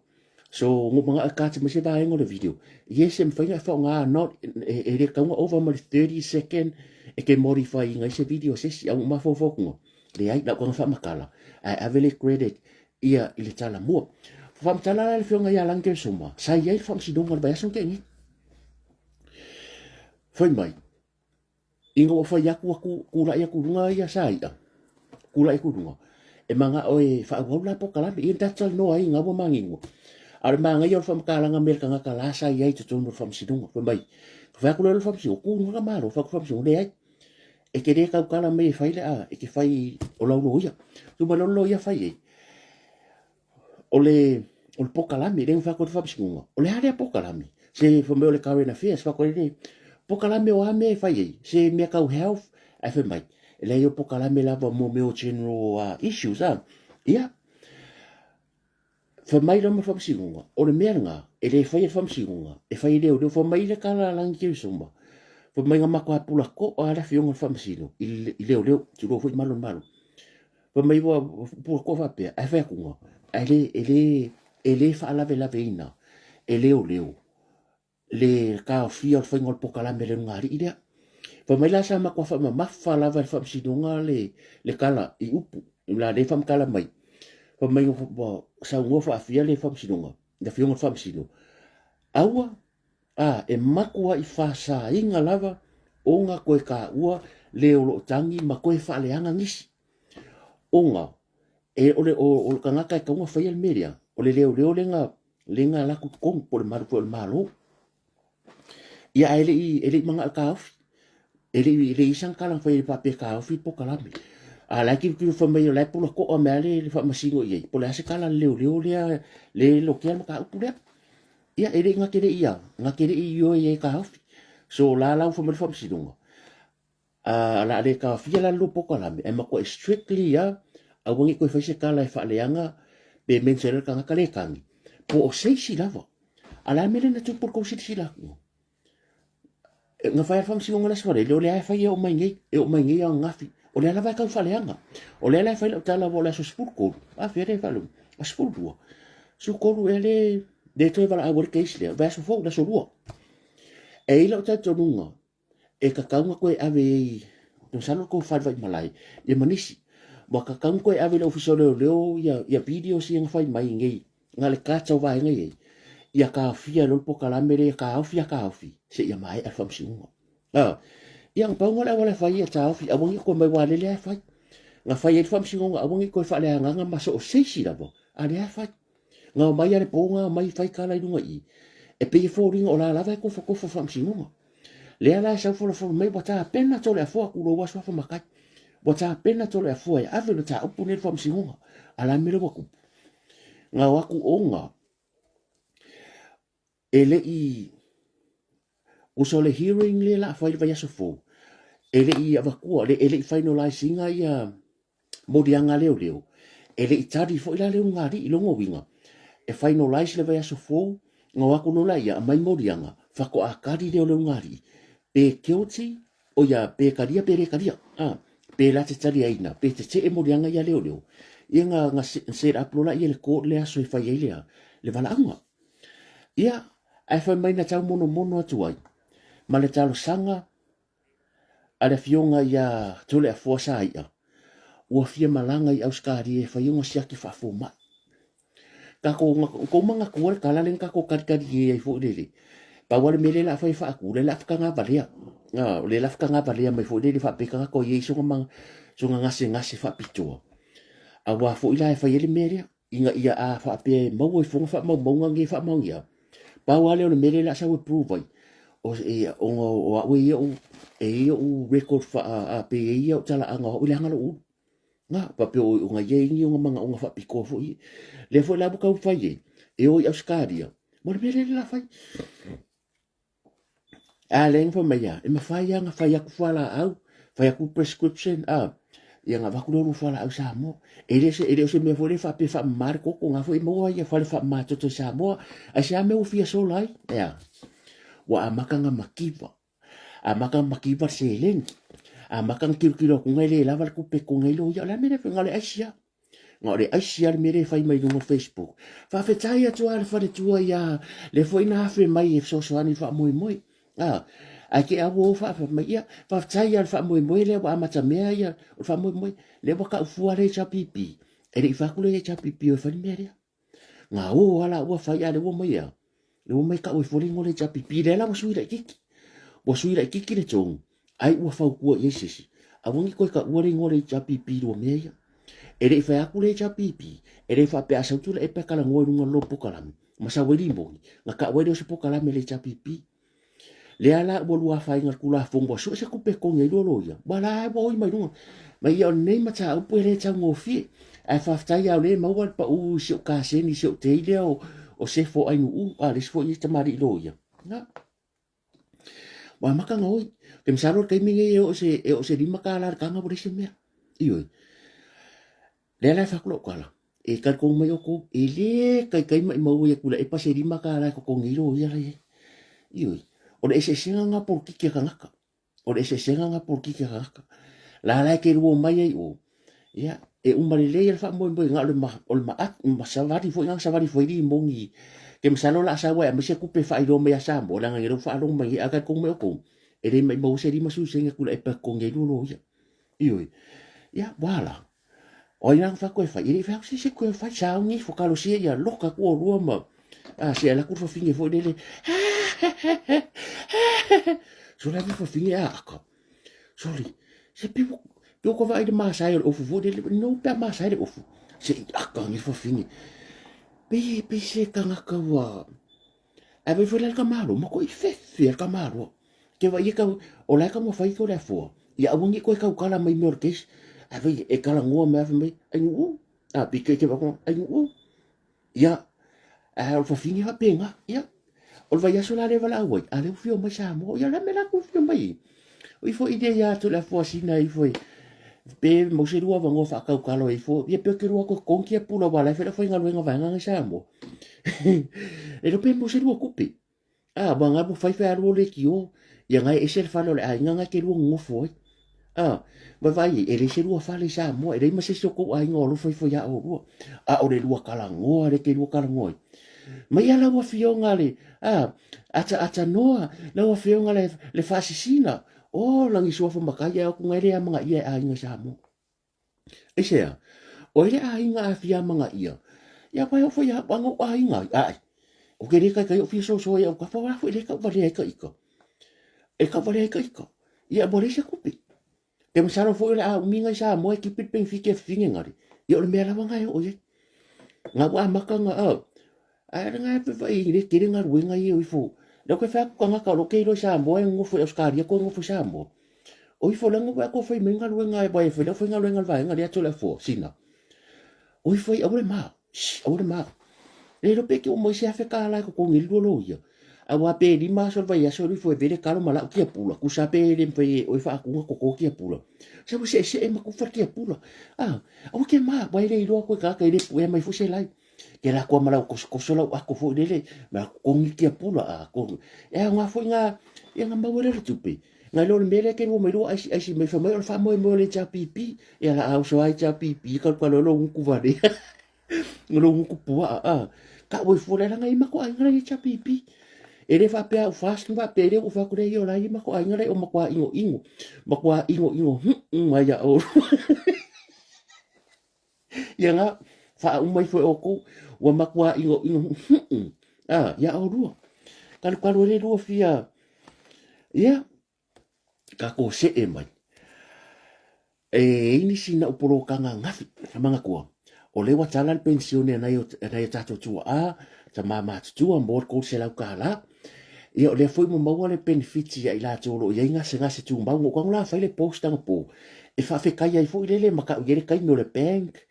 So, ua manao e cut mai se vaega o le video. Yes, e mafai ona e faaaoga, not, e le tatau ona ova ma le 30 second e te modify ina ai se video a se isi. A ua mafaufau atu, leai, na o taga faamatala, ae ave le credit ia i le tala mua. Faamatala la le afioga ia Lagi Keresoma, sa i ai le faamasinoga o le vaiaso na tea nei. Fai mai, ina ua fai atu aku, tulai atu luga ia sa ia, tulai atu luga, e manao e faaauau la pokalame, ia na tatou talanoa ai ina ua manino. A o le manaia o le faamatalaga mai a le tagata la sa i ai i totonu o le faamasinoga, fai mai, fai atu lea o le faamasinoga, tu luga malo, fai atu le faamasinoga, leai, e te le tautala mai e fai le a, e te fai o lau loia. Tu mai loa le loia fai ai, o le, o le pokalame, le fai atu le faamasinoga, o le a lea pokalame? Se fai mai o le current affairs, fai atu le pokalame o a mea e fai ai? Se mea tau health, ae fai mai, e leai o pokalame lava mo mea o general issues, a. Ia, Fai mai lava le Faamasinoga, o le mea lena, e le faia le Faamasinoga, e fai e leoleo. Fai mai le tala a Lagi Keresoma, fai mai na matua pula to'a le afioga i le Faamasino i leoleo, tulou foi malu o le Malo. Fai mai ua pula to'a faapea, ae fai atu, ae le, e le, e le faalavelaveina e leoleo le taofia o le faiga o le pokalame a le ulugalii lea. Fai mai la sa matua faamamafa lava e le faamasinoga le, le tala i upu, la le faamatala mai. Fai mai ua saunoa faafia le faamasinoga, le afioga i le faamasino, aua a e matuai fasaina lava ona toe taua le o lo o tagi ma toe faaleaga nisi. Ona e o le, o, o le tagata e tatau ona faia le mea lea, o le leoleo lea na le na alu atu i totonu po o le malu foi o le Malo. Ia ae le i, e le i manao e taofi. E le i, e le i i sana tala na fai ai faapea e taofi le polokalame. A o la e tilotilo fai mai o la e pula to'a mai lava le, le faamasino i ai, po o le a se tala a le leoleo lea, le lotea le mataupu lea. Ia e le i, na te le i a, na te le i ioe i ai e taofi. So o la la ua fai mai le faamasinoga, A o le a le taofia la le lua polokalame, ae matuai strictly lava, aua ne i toe fai se tala e faaleaga pe mention ai le tagata le tagi, po o se isi lava. A o le a le mea lea na tupu i le tou silasila atu? Na fai lava le faamasinoga i le Aso Faraile, o lea e fai e oo mai nei, e oo mai nei ananafi. O lea lava e tau faaleaga. O lea la e fai lau tala aua o le aso 13, a fea lea e faalogo? Aso 12, 13 ea le Le toe valaau ai le case lea, vaiaso fou, le aso lua. E i ai lou talitonuga, e tatau ona toe ave i masalo tou fale vaimalae ia ma nisi ua tatau ona toe ave i le ofisa o leoleo ia, ia videos ia na fai mai nei na le kata o vaega ia ia taofia loa le polokalame lea ia taofi a taofi seia maea le faamasinoga. Ah, ia na pau na o le auala e fai ia taofi aua ne i toe mai aua lea e fai na fai ai le faamasinoga aua ne i toe faaleagaga ma so o se isi lava a lea e fai. Na omai lava le po na omai fai tala i luga i i. E pei e foliga o la lava e tofotofo faamasinoga. Lea la e sau folafolo mai ua tapena Toleafoa tulou aso afa matai. Ua tapena Toleafoa e ave le mataupu lenei i le faamasinoga. A o le a le mea lea ua tupu? Na o atu ona e le i uso le hearing lea la fai le vaiaso fou e le i avatua e le i finalize ina ia moliaga a leoleo, e le i tali foi la le ulugalii. I lona uiga, e finalize le vaiaso fou, ona o atu loa laia aumai moliaga, faatoa tali lea o le ulugalii, pe guilty, oia, pe talia pe le talia, a, pe la te taliaina, pe tetee moliaga ia a leoleo. Ia na, na set up loa laia e le court le aso e fai ai le, le valaauga. Ia, ae fai mai na tau monomono atu ai, ma le talosaga a le Afioga ia Toleafoa Saia, ua fia malaga i Ausetalia e fai ona siaki faafomai. Tatou, tou manatua le tala lea na tatou talitali ai foi lele. Pau lava le mea lea o le a fai e faatu, lea o le a fetagavalea. Ah, o lea o le a fetagavalea mai foi lele faapea tagata o i ai sona, sona gasegase faapitoa. Aua foi la e fai ai le mea lea. ina ia a faapea e maua i fono faamaumauga nei e faamaonia, pau lava lea o le mea lea o le a sau e prove ai, o, e, ona o au e i ai o'u, e i ai o'u record faa, a, pe i ai au talaaga o au e leaga lo'u ulu. Na, faapea o, ona ia i ai ni ona manaoga faapitoa foi ia. Lea foi la ua taumafai ai, e o i Ausetalia, mo le mea lea o le a fai. A lea na fai mai ia, e mafai lava ona fai atu fualaau, fai atu prescription, a, ia ona avatu lea o lua fualaau i Samoa. E le, e le o se mea foi lea faapea e faamama le toto, na foi e maua ia fale faamama toto i Samoa. Aisea mea ua fia sola ai? E a? Ua amata ona mativa. Amata ona mativa le seleni. Amata ona tilotilo atu e le lava le tupe e totogi ai loia. O le a le mea lea e fai? Na o le aisi lava. Na o le aisi lava le mea lea e fai mai luga o Facebook. Faafetai atu lava le faletua ia le foi na afe mai e fesoasoani i le faamoemoe. A, ae te i ua o faafetai mai, ia, faafetai lava i le faamoemoe lea ua amata mea ia o le faamoemoe. Lea ua tau fua le HRPP, e le i fai atu le HRPP o e fai le mea lea. Na o lava laua fai, a o lea ua omai a, lea ua omai tau ai fua le igoa o le HRPP, lea la ua sui laitiiti. Ua sui laitiiti le tonu, ai ua fautua i ai se isi, aua ne i toe taua le igoa o le HRPP i lua mea ia. E le i fai atu le HRPP, e le faapea a sau Tuilaepa e talanoa i luga o le polokalame, ma sau ai limoni, na tau ai lea o se polokalame a le HRPP. Lea la ua lua afaina i le Tulafono ua sue se tupe e totogi ai lua loia, ua la ua oi mai luga. Ma ia o lenei mataupu e le taugofie. Ae faafetai lava o lea e maua le pau i si ou kaseni, si ou tei lea o, o Sefo Ainuu, a le isi foi tamalii loia. Na. Ua amata ona oi. Ke masalo le taimi nei e oo se, e oo se $5 le taga ua leai se mea. Ioe. Lea la e fai atu lau tala, e talitonu mai outou, e le taitai maimau ai atu i Tuilaepa se $5 e totogi ai loia la e i ai. Ioe. O le eseesega lena o polokiki a tagata. O le eseesega lena o polokiki a tagata. La la e te lua mai ai o, ia, e uma lelei le faamoemoe na o le ma, o le ma, ma savali foi na savali foi limoni. Ke masalo la sau ai aumai se tupe faailoa mai ia Samoa, leaga nei lea ua faalogo mai nei, a talitonu mai outou, e le maimau se 50 sene Tuilaepa e totogi ai lua loia. Ioe. Ia, ua la. O ai la na fai atu e fai? E le i fai atu se isi e toe fai, sauni ifo, talosia ia loka atu oulua ma a se ala atu le fafine foi lele. Sole ave fafine a aka. Sole, se pe pe ko vaai le masae o le ofu foi lele, no pe a masae le ofu. Se i aka ni fafine. Pe pe se tangata ua Ae vai foi la le tamaloa, ma koʻi fefe a le tamaloa. Ke vai e kau, o la e taumafai ko le afoa, ia aua ne i koe tautala mai mea o le case. Ae vai e talanoa mai fai mai, ai nuu, a pi ke ke vai, ai nuu. Ia, ae o le fafine faapena, ia. O le vaiaso la lea e valaau ai, a lea ua fia omai Samoa, ia o le a le mea la tou fia omai ai. O ifo i lea ia Toleafoa Sina ifo e, pe mau se lua avanoa faatautalo ai ifo, ia pe o te lua atu e totogi kia pula aua la e fai le aufaigaluega vaega na i Samoa. E le pe mau se lua tupe. A, ua na ua fai fai alu o leitio, ia na e ese le fale o le aiga na e te lua nonofo ai. A, vaavaai i ai, e leai se lua fale i Samoa, e leai ma se isi o tou aiga o alofa ifo ia oulua. A o le lua talanoa lea e te lua talanoa ai. Mai a lau afioga le, a, ata ata noa, lau afioga le, le faasisina, o lagi suafa makai e aku ngai le amanga ia e aiga Samoa. Aisea? O ai le aiga a fia amanaia? Ia wai o foi a anga o aiga ai. Ai. O ke le kai kai o fia soso ai au ka fa foi le ka vale ai ka ika. E ka vale ai ka ika. Ia mo le se kupe. Ke masalo foi le a uminga i sa mo e kipi peng fike finge ngari. Ia o le mea lava ngai o ia. Nga wa maka nga au. Ae le ngai pe vai le kere galuega ia o ifo. Lea ke fai atu kangaka o lo ke iloa i Samoa e nofo i Australia koe nofo i Samoa. O ifo le ngo ko fai mai galuega e vai fai le fai galuega le vaega lea tole fo sina. O ifo ai aua le ma. Aua le ma. Le lo pe ke o mai se afe ka la ko ko ngelu lo ia. Aua pe lima aso le vaiaso le ifo e vele kalo ma lau kia pula. Kusa pe le mfai o ifa akunga ko ko kia pula. Sa se se e makufa kia pula. Ah, aua ke ma, vai le iloa koe kaka i le puea mai fo se lai. Ke la koa ma lau kosokoso lau ako foi lele, ma lau kokongi kia pula a ko. E au ngā foi ngā, ia ngā mau le tupe. Ngai lo le mele ke lua mai lua aisi aisi mai fa mai o le wha moe le HRPP. Ia la au so ai HRPP ka ka lo lo nguku vale. Lo nguku pua a a. Ka oi fo le langa i mako ai ngala HRPP. E le wha pea u fast ngwa pe le u wha kure i o la i mako ai ngala o makwa ingo ingo. Makwa ingo ingo ai a o. Ia nga, whaauma ifo e oukou, ua makuā inoino hu'u, a, ia olua. Kalukalu e le lua fia, ia, kakou se'e mai. E i nisi na'u polokanga gafi, a manatua, o lea ua tala le penisione a nai o, a nai o tatou tua'a, tamā matutua mo le $300, Ia, o lea foi ua maua le penefiti ia i latou o lo o i ai gasegase tumau. Na ou tago la fai le post anapo e faafetai ai foi lele ma tau i ai le taimi o le bank.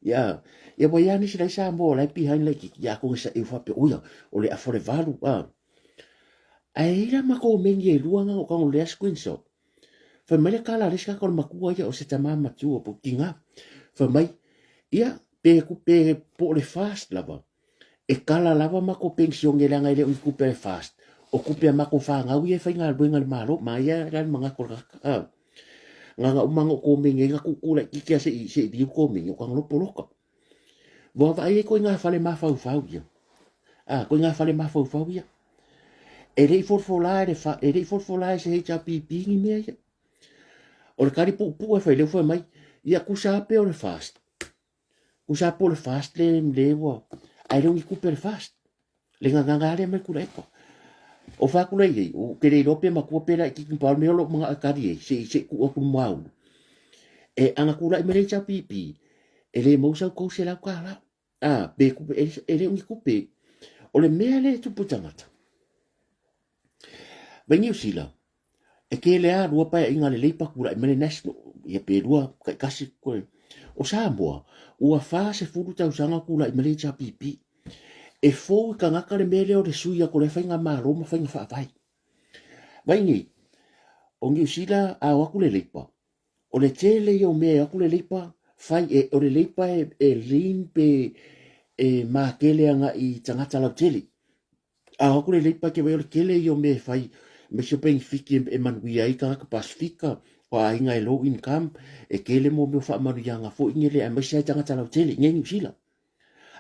Ia, ia ua i ai lava nisi la i Samoa o la e behind laitiiti, ia atonu e saeu faapea, oia, o le afa o le valu, a. Ae i ai la matou meni e lua na na ou tago lea screenshot. Fai mai le tala a le isi tagata o le matua ia, o se tama matua po o tina. Fai mai, ia, pe, pe po o le FAST lava, E kala lava makou penisione leaga e le o ni tupe a le FAST. O tupe a makou fanau ia e faigaluega i le Malo, ma ia la le manatu o le tagata. A. Na ona uma na o komeni ai na tuutuu laitiiti a se i se i liu komeni o kana lopo loka. Ua vaai ai koe i ngā fale mafaufau ia. A, koe ngā fale mafaufau ia. E le i folafola e le fa, e le i folafola e se HRPP ni mea ia. O le kali puupuu e fai leu fai mai, ia kusa a pe o le FAST. Usa po le fast le le ua ae le o ni tupe le fast. Le gagaga lea mai kula epa. O fa kula i o ke le iloa pe matua pe laitiiti pa o le mea o lou manao e kali ai se i se i tuu atu le muaulu. E ana tulai mai le HRPP e le maua sau $300. A pe tupe e le o ni tupe. O le mea lea e tupu i tagata. Mai Niu Sila, E kele a lua paeaiga a le Labour tulai mai le National, ia pe lua taitasi koe. O Samoa, ua 40 tausaga o tulai mai le HRPP. E fou i tagata le mea lea o le sui atu o lea faigamalo ma faiga faavae. Vaai nei, o Niu Sila a o atu le Labour, o le tele ia o mea e o atu le Labour, fai e, o le Labour e, e lean pe e makele agai i tagata lautele. A o atu le Leipa ke wai o le kele ia o mea e fai aemaise o penefiti e manuia ai tagata Pasifika, o aiga e low income, e kele mo mea o faamanuiaga foi ngele aemaise ai tagata lautele i nei Niu Sila.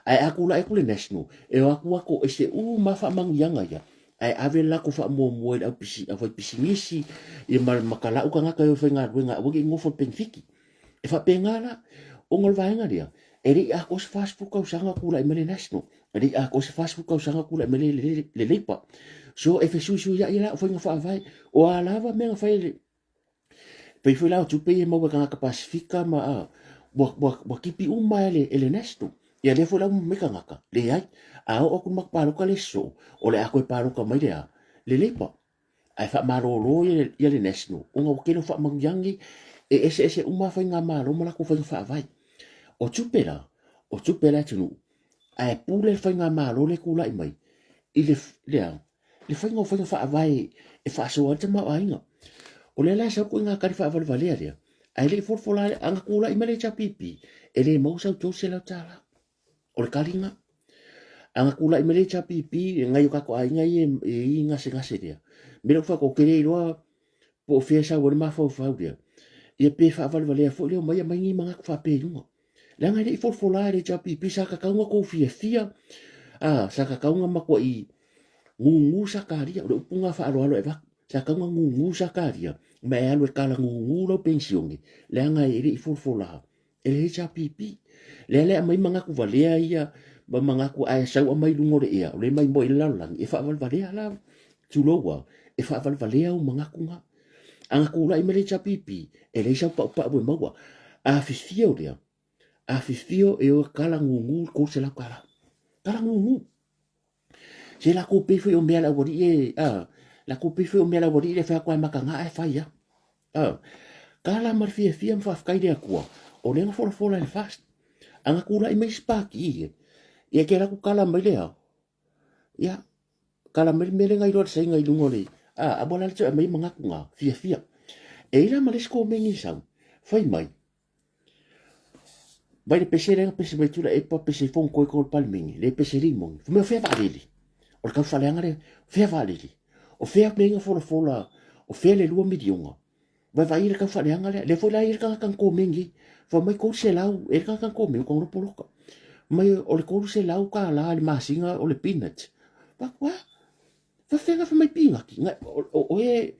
Ae a tulai atu le National, e o atu a toese uma faamanuiaga ia, ae ave le latou faamuamua i le au pisi, au faipisinisi, ia ma, ma talau tagata e o e faigaluega aua ne i nofo i le penefiti. E faapena la, ona o le vaega lea, e le i atoa se 40 tausaga o tulai mai le National, e le i atoa se 40 tausaga o tulai mai le, le, le, le Labour. So e fesuisuiai la o faiga faavae, o a lava mea na fai e le, pei foi la o tupe ia e maua e tagata Pasifika ma a, ua, ua, ua tipi uma e le, e le National. Ia lea foi la ua mai tagata, leai, a oo atu le matou palota le sosoo, o le a toe palota mai le a? Le Labour. Ae faamalolo ia le National ona ua tele o faamanuiaga e eseese uma faigamalo ma latou faiga faavae. O tupe la, o tupe a le atunuu, ae pule le faigamalo lea e tulai mai i le, le a? Le faiga o faiga faavae e faasoa ai le tamaoaiga. O lea la e sau ituaiga tali faavalevalea lea, ae le i folafola, ana tulai mai le HRPP, e le maua sau $300. O le kaliga. A na tulai mai le HRPP, e nai o tatou aiga ia e i gasegase lea. Me lou whako, ke le iloa po o fea sau ai le mafaufau lea. Ia pe faavalevalea foi lea mai aumai ni manatu faapea i luga. Leaga e le i folafola e le HRPP sa tatau ona tou fiafia. A, sa tatau ona matuai gugu Sakaria, o le upu lena faaaloalo e avatu. Sa tatau ona gugu Sakaria ma e alu e kala gugu lau penisione, leaga e le i folafola e le HRPP. Lea la e aumai manatu valea ia ma manatu ae sau aumai i luga o le ea, o lea e maimoa i le lalolagi, e faavalevalea la, tulou lava, e faavalevalea ou manatu na. A na tulai mai le HRPP, e leai sau paupau e maua. Afifio lea, afifio e o e kala gugu le $300. Kala gugu. Se latou pei foi o mea le aualii e, a, latou pei foi o mea le aualii le fai atu ai mataga ae fai a. A, kala ma le fiafia ma faafetai le Atua, o lea na folafola e le FAST. A na tulai mai isi pati ia, ia te alu atu kala mai lea, ia, kala mai le mea lea na iloa e le Saina i luga o le, a, aua la le toe aumaia manatu na, fiafia. E i ai la ma le isi komeni e sau, fai mai, Mai le pese lea na pese mai Tuilaepa pese ai Fonotoe i totonu o le Palemene, le pese limoni. Fai mai o fea vaalele? O le tau faaleaga lea, o fea vaalele? O fea mea ia na folafola, o fea le 2 miliona? Vaevaai le tau faaleaga lea. Lea foi la e i ai le tagata na komeni ai. Fai mai 300, e i ai le tagata na komeni, ua tago loa poloka. Fai mai o le 300 tala i le masina o le peanut. Fai atu, a? Faafefea fai mai pinati? O oe,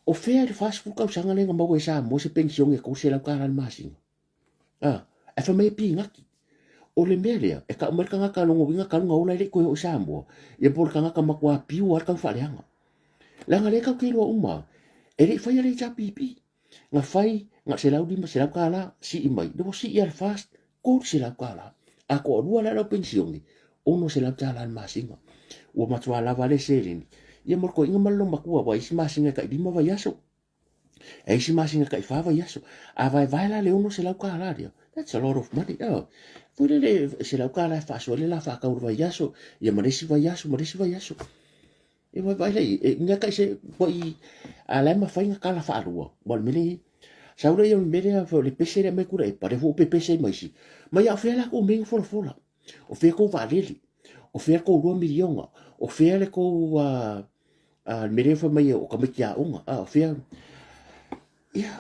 o fea i le 40 tausaga lea na maua e Samoa se penisione e $300 i le masina? A, ae fai mai e pinati. O le mea lea, e tau mai le tagata lona uiga talu ona ola e le i toe oo i Samoa, ia po o le tagata matua piu lava le tau faaleaga. Leaga lea tatou te iloa uma lava, e le i faia le HRPP. Na fai na o le $150 sii mai, lea ua sii lava i le $400. A toalua la lau penisione, $600 i le masina. Ua matua lava le seleni. Ia mo le toeaina ma le loomatua, aua e isi masina e tai 5 vaiaso, e isi masina e tai 4 vaiaso. A vaevae la le $600 lea, that's a lot of money. Oh. Foi lele $100 e faasoa ai le la faatau o le vaiaso, ia ma le isi vaiaso, ma le isi vaiaso. E vaevae lea i, e ina kai se koi a la e mafai ona kala faalua. Ua o le mea lea e i ai. Sau lea o le mea lea o le pese lea mai Tuilaepa, lea foi ua pepese ai ma isi. Mai a o fea la kou mea i folafola? O fea kou vaalele? O fea kou 2 miliona? O fea le kou le mea lea fai mai o tamaiti aoga? A o fea? Ia,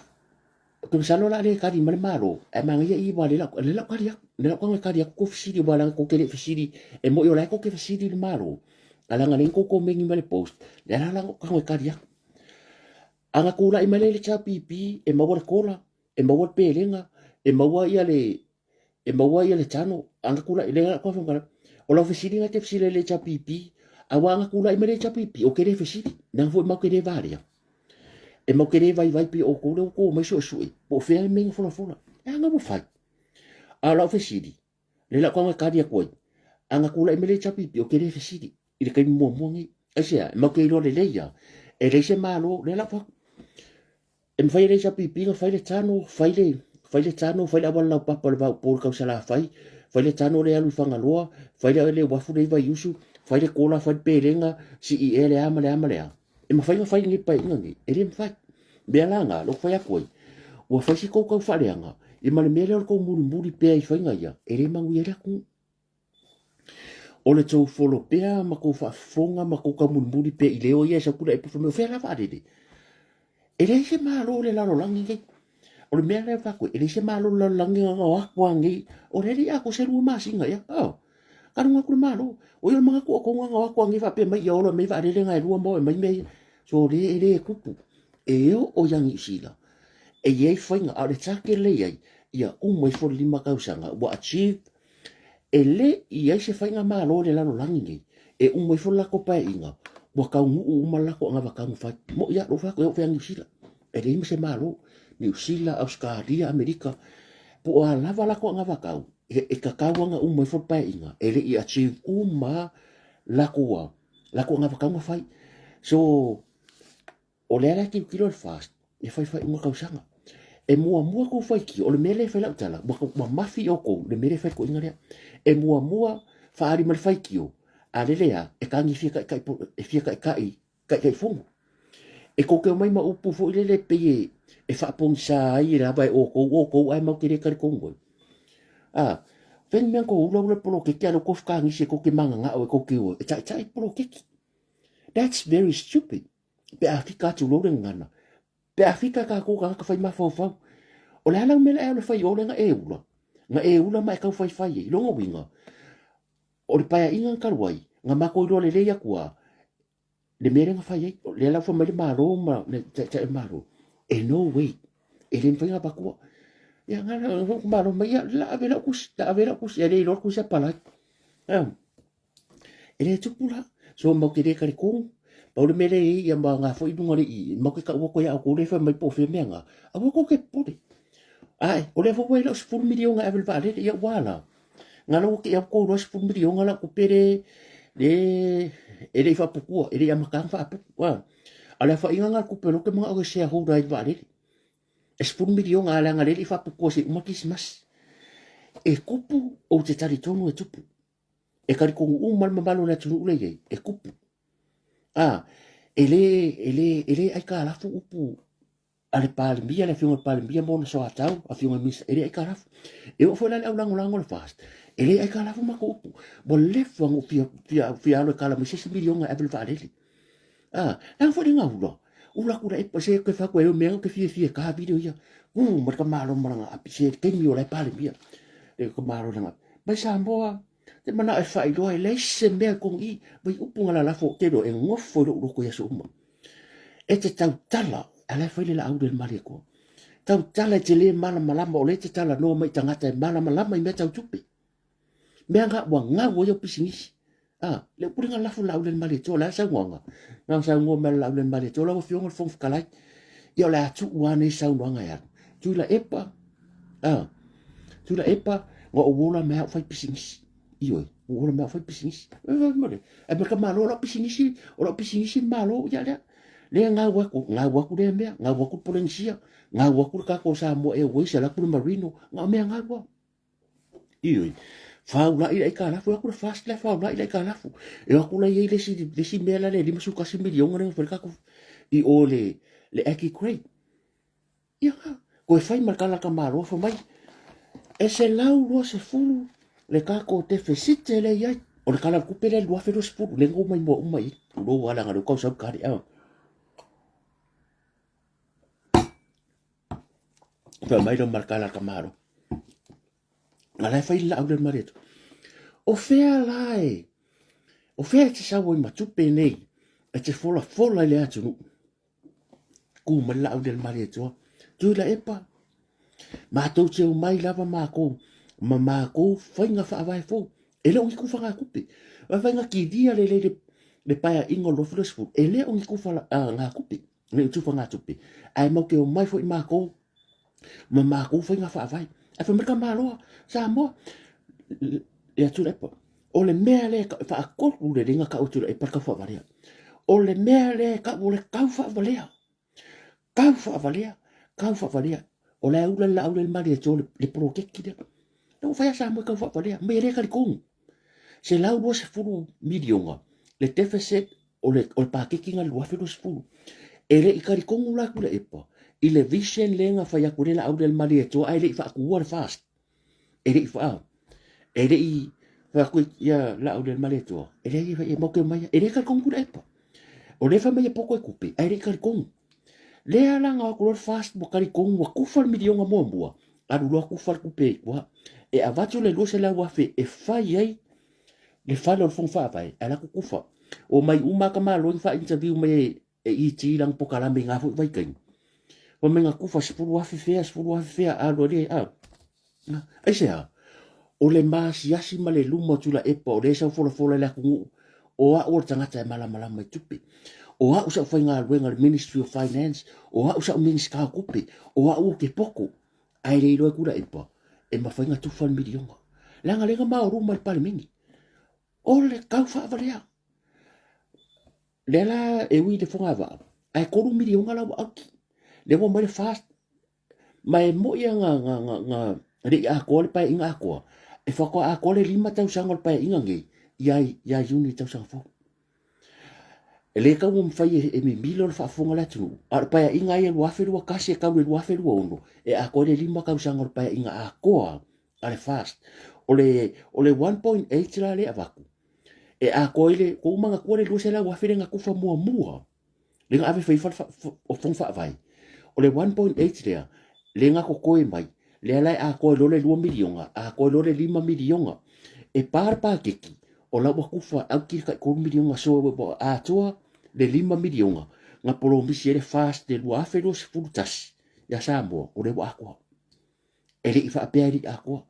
Ou te masalo o le a le tali mai le Malo, ae manaia i aua o lea o le a ou tali atu, o lea o le a ou tago e tali atu tou fesili aua leaga tou te le i fesili, e moni o la e tou te fesili i le Malo, ae leaga o lea na tou komeni mai i le post, lea la o le a ou tago e tali atu. A na tulai mai lea i le HRPP e maua le kola, e maua le pelega, e maua ia le, e maua ia le tano, a na tulai, lea la ou o lau fesili na e te fesili ai i le HRPP, aua a na tulai mai le HRPP, ou te le fesili, leaga foi matou te le valea. E matou te le vaivai pei o outou lea ua outou omai suesue, po o fea le mea na folafola. E a na ua fai? A o lau fesili, lea la ou tago e tali atu ai, a na tulai mai le HRPP, ou te le fesili i le taimi muamua lenei. Aisea? E matou te iloa lelei lava, e leai se Malo, lea la ou fai atu, E mafai e le HRPP ona fai le tano, fai le, fai le tano, fai le auala laupapa o le Vaaupolu i Tausalafai, fai le tano lea e alu i Fagaloa, fai le, le uafu lea i Vaiusu, fai le kola, fai le pelega, sii ea le a ma le a ma le a. E mafai ona fai lenei paeaiga nei? E le mafai. Mea la na, lou fai atu ai, ua fai si tou tau faaleaga, ia ma le mea lea o le tou mulimuli pea i faiga ia, e le manuia ai le atunuu. O le tou folo pea ma tou faafofoga ma tou taumulimuli pea i leo ia e sau Tuilaepa fai mai, o fea la vaalele? E leai se Malo o le lalolagi nei. O le mea lea e fai atu ai, e leai se Malo o le lalolagi na o atu lava nei, o lea e le i atoa se 2 masina ea. Oh, talu atu le Malo. O ia o le manatu o outou na o atu lava nei faapea mai, ia ola mai vaalele na e lua ma o e aumai mea ia. So le, e le tupu. E oo ia Niu Sila, e i ai faiga, a o le target lea e i ai, ia uma ifo le 5 tausaga ua achieve. E le i ai se faigamalo i le lalolagi nei e uma ifo le latou paeaiga ua taunuu uma le latou anavata na fai. Moʻi lava, lou fai atu e oo fea Niu Sila. E leai ma se Malo. Niu Sila, Ausetalia, Amerika, po o a lava latou anavatau, e tatau lava ona uma ifo le paeaiga, e le i achieve uma lava latou anavatau na fai. So, O lea la e tilotilo le FAST e fai faaiuga tausaga. E muamua tou faitio, o le mea lea e fai lau tala, ua, ua mafi outou le mea lea e fai toeaiina lea. E muamua faaali mai le faitio, a lele a, e tagi fia taitai, e fia taitai, Taitaifono. E tou te omai ma upu foi lele pei e, e faapogisa ai e lava e outou, outou ae matou te le talitonu ai. A, fai le mea na tou ula ula le poloketi a lea ua tou fetagisi e tou te mananao e tou te o e taitai le poloketi. That's very stupid. Pe a fika atu loa le gagana. Pe a fika tatou tagata fai mafaufau. O le a lau mea la e alu e fai i o lea na e ula? Na e ula ma e tau faifai ai. Lona uiga, O le paeaiga na talu ai, na matou iloa lelei atu lava le mea lea na fai ai. O lea la ua fai mai le Malo ma le Taitai o le Malo, e no way, e le mafai ona avatua. Ia, na la Malo mai, ia, la ave lau tusi, la ave lau tusi, e le iloa le tusi a palai. E le tupu la, so matou te le talitonu. Pau le mea lea e i ai, ia ma na foi luga le i, matou te tau atu ia outou lea e fai mai po o fea mea na, aua tou te popole. Ae, o lea foi ua i ai lau 10 miliona e ave i le vaalele, ia ua a la? Na la ua te i atu tou iloa 10 miliona lau tupe le, le, e le i faaputua, e le i amata ona faaputu. A, a o le aofaiga lena o le tupe o lea ou te manao e shareholder ai i le vaalele. E 10 miliona a leaga lea e le i faaputua se i uma le kerisimasi. E tupu, ou te talitonu e tupu. E talitonu uma le mamalu o le atunuu lea e i ai, e tupu. A, e le, e le, e le aitalafu upu a le Palemia, le Afioga i le Palemia ma ona soatau, Afioga i Minisita, e le aitalafu. E oo foi la i le aulagolago o le FAST, e le aitalafu matou upu. Ua leva ona ou fia, fia, fia alo e kala mai se isi miliona e ave i le vaalele. A, leaga foi le gaula, ula atu la e se ke fai atu e mea ou te fiafia e ta video ia. U ma le tamaloa ma lana api se taimi o la e Palemia. Le tamaloa lana api. Mai Samoa, te manao e faailoa e leai se mea i totonu i i. Vai upu na lalafo ou te iloa e nofo i lou loto i aso uma. E te tautala, a la e fai le laau le Malietoa. Tautala e te le malamalama, o lea e te talanoa mai i tagata e malamalama i mea tau tupe. Mea nga ua gau ai au pisinisi. A, le upu lea na lafo le laau le Malietoa, o le a le saunoaga? Na saunoa mai le laau le Malietoa, lau Afioga i le Fofoga Fetalai, ia o le a tuu lava nei saunoaga e alu. Tuilaepa, a, Tuilaepa, na ou ola mai au fai pisinisi. Ioe, ua ola mai au fai pisinisi. Ai ma ka malo o lau pisinisi, o lau pisinisi le malo, ia lea. Lea gau atu, gau atu lea mea, gau atu le Polenisia, gau atu le tatou Samoa Airways, alu atu le Marino, na o mea gau lava. Ioe, faulai le aitalafu, e o atu le FAST la e faulai le aitalafu. E o atu la i ai le isi, le isi mea la le 51 miliona lea na fai le tatou i o le, le Aggie Gray. Ia, toe fai ma le tala a le Malo, fai mai, e 120 le tatou tefesite lea i ai. O le tala o le tupe lea 2020, lea na omai mua uma i ai. Tulou lava leaga o lea ua tau sau le tali. Fai mai lea ma le tala a le tamaloa. A la e fai le laau le mali atu. O fea la e, o fea e te sau ai ma tupe nei e te folafola i le atunuu. Kū mai le laau le mali atu. Tuilaepa, matou te omai lava makou ma makou faiga faavae fou. E le o ni tufagatupe. Vai faiga kilia le le le paeaiga o le 2020, e le o ni tufagatupe. Le tufagatupe. Ae mau te omai foi makou ma makou faiga faavae. Ae fai mai le tamaloa, Samoa, ia Tuilaepa, o le mea lea e faatolu lelei na tau e Tuilaepa le taufaavalea. O le mea lea e tau o le taufaavalea. Taufaavalea, taufaavalea. O la e ula le laau lea i le Malietoa le poloketi lea. Lea ua fai a Samoa e taufaavalea, mai e le talitonu. 120 miliona le deficit o le, o le paketi na 2020. E le i talitonu la Tuilaepa i le vision lea na fai atu le laau lea le Malietoa ae le i faatuua le FAST. E le i faa, e le i fai atu ia laau lea le Malietoa. E leai e mau ke mai, e le talitonu Tuilaepa. O lea fai mai e poko e tupe, ae le i talitonu. Lea la na o atu loa le FAST ua talitonu ua tufa le miliona muamua, alu loa tufa le tupe i tua. E avatu le 200,000 e fai ai le fale o le Fono Faavae, ae la kukufa. Omai uma lava tamaloa na faa-interview mai e, e ET lana pokalame i ngā foi vaitaimi. Fai mai na kufa 10,000 fea, 10,000 fea, alu ali ai, a. Aisea? O le maasiasi ma le luma o Tuilaepa o lea e sau folafola i le atunuu, o au o le tagata e malamalama i tupe. O au sa ou faigaluega i le Ministry of Finance, o au sa ou Minisita o Tupe, o au ou te poto. Ae le iloa e Tuilaepa e mafai ona tufa le miliona. Leaga lea na maoluma i le Palemene. O le tau faavalea. Lea la e ui i le fogavaa, ae 3 miliona la ua auki. Lea ua mai le FAST, ma e moi a nga, nga, nga, nga le i atoa le paeaiga atoa, e faatoa atoa le 5 tausaga o le paeaiga nei, ia, ia Iuni tausaga fou. E le tau mafai e mimilo le faafofoga a le atunuu, a o le paeaiga ia 2021 e tau i le 2026, e atoa ai le 5 tausaga o le paeaiga atoa a le FAST. O le, o le 1.8 la lea e avatu, e atoa ai le, ua ou manatua le 200,000 lea na tufa muamua, lea na ave fai fale o Fono Faavae. O le 1.8 lea, lea na totoe mai, lea la e atoa ai loa le 2 miliona, atoa ai loa le 5 miliona. E pa le paketi. O la ua kufa au ki le tai 3 miliona so ua atoa le 5 miliona na polomisi ai le FAST le 2021 ia Samoa, o lea ua atoa. E le i faapea e le i atoa.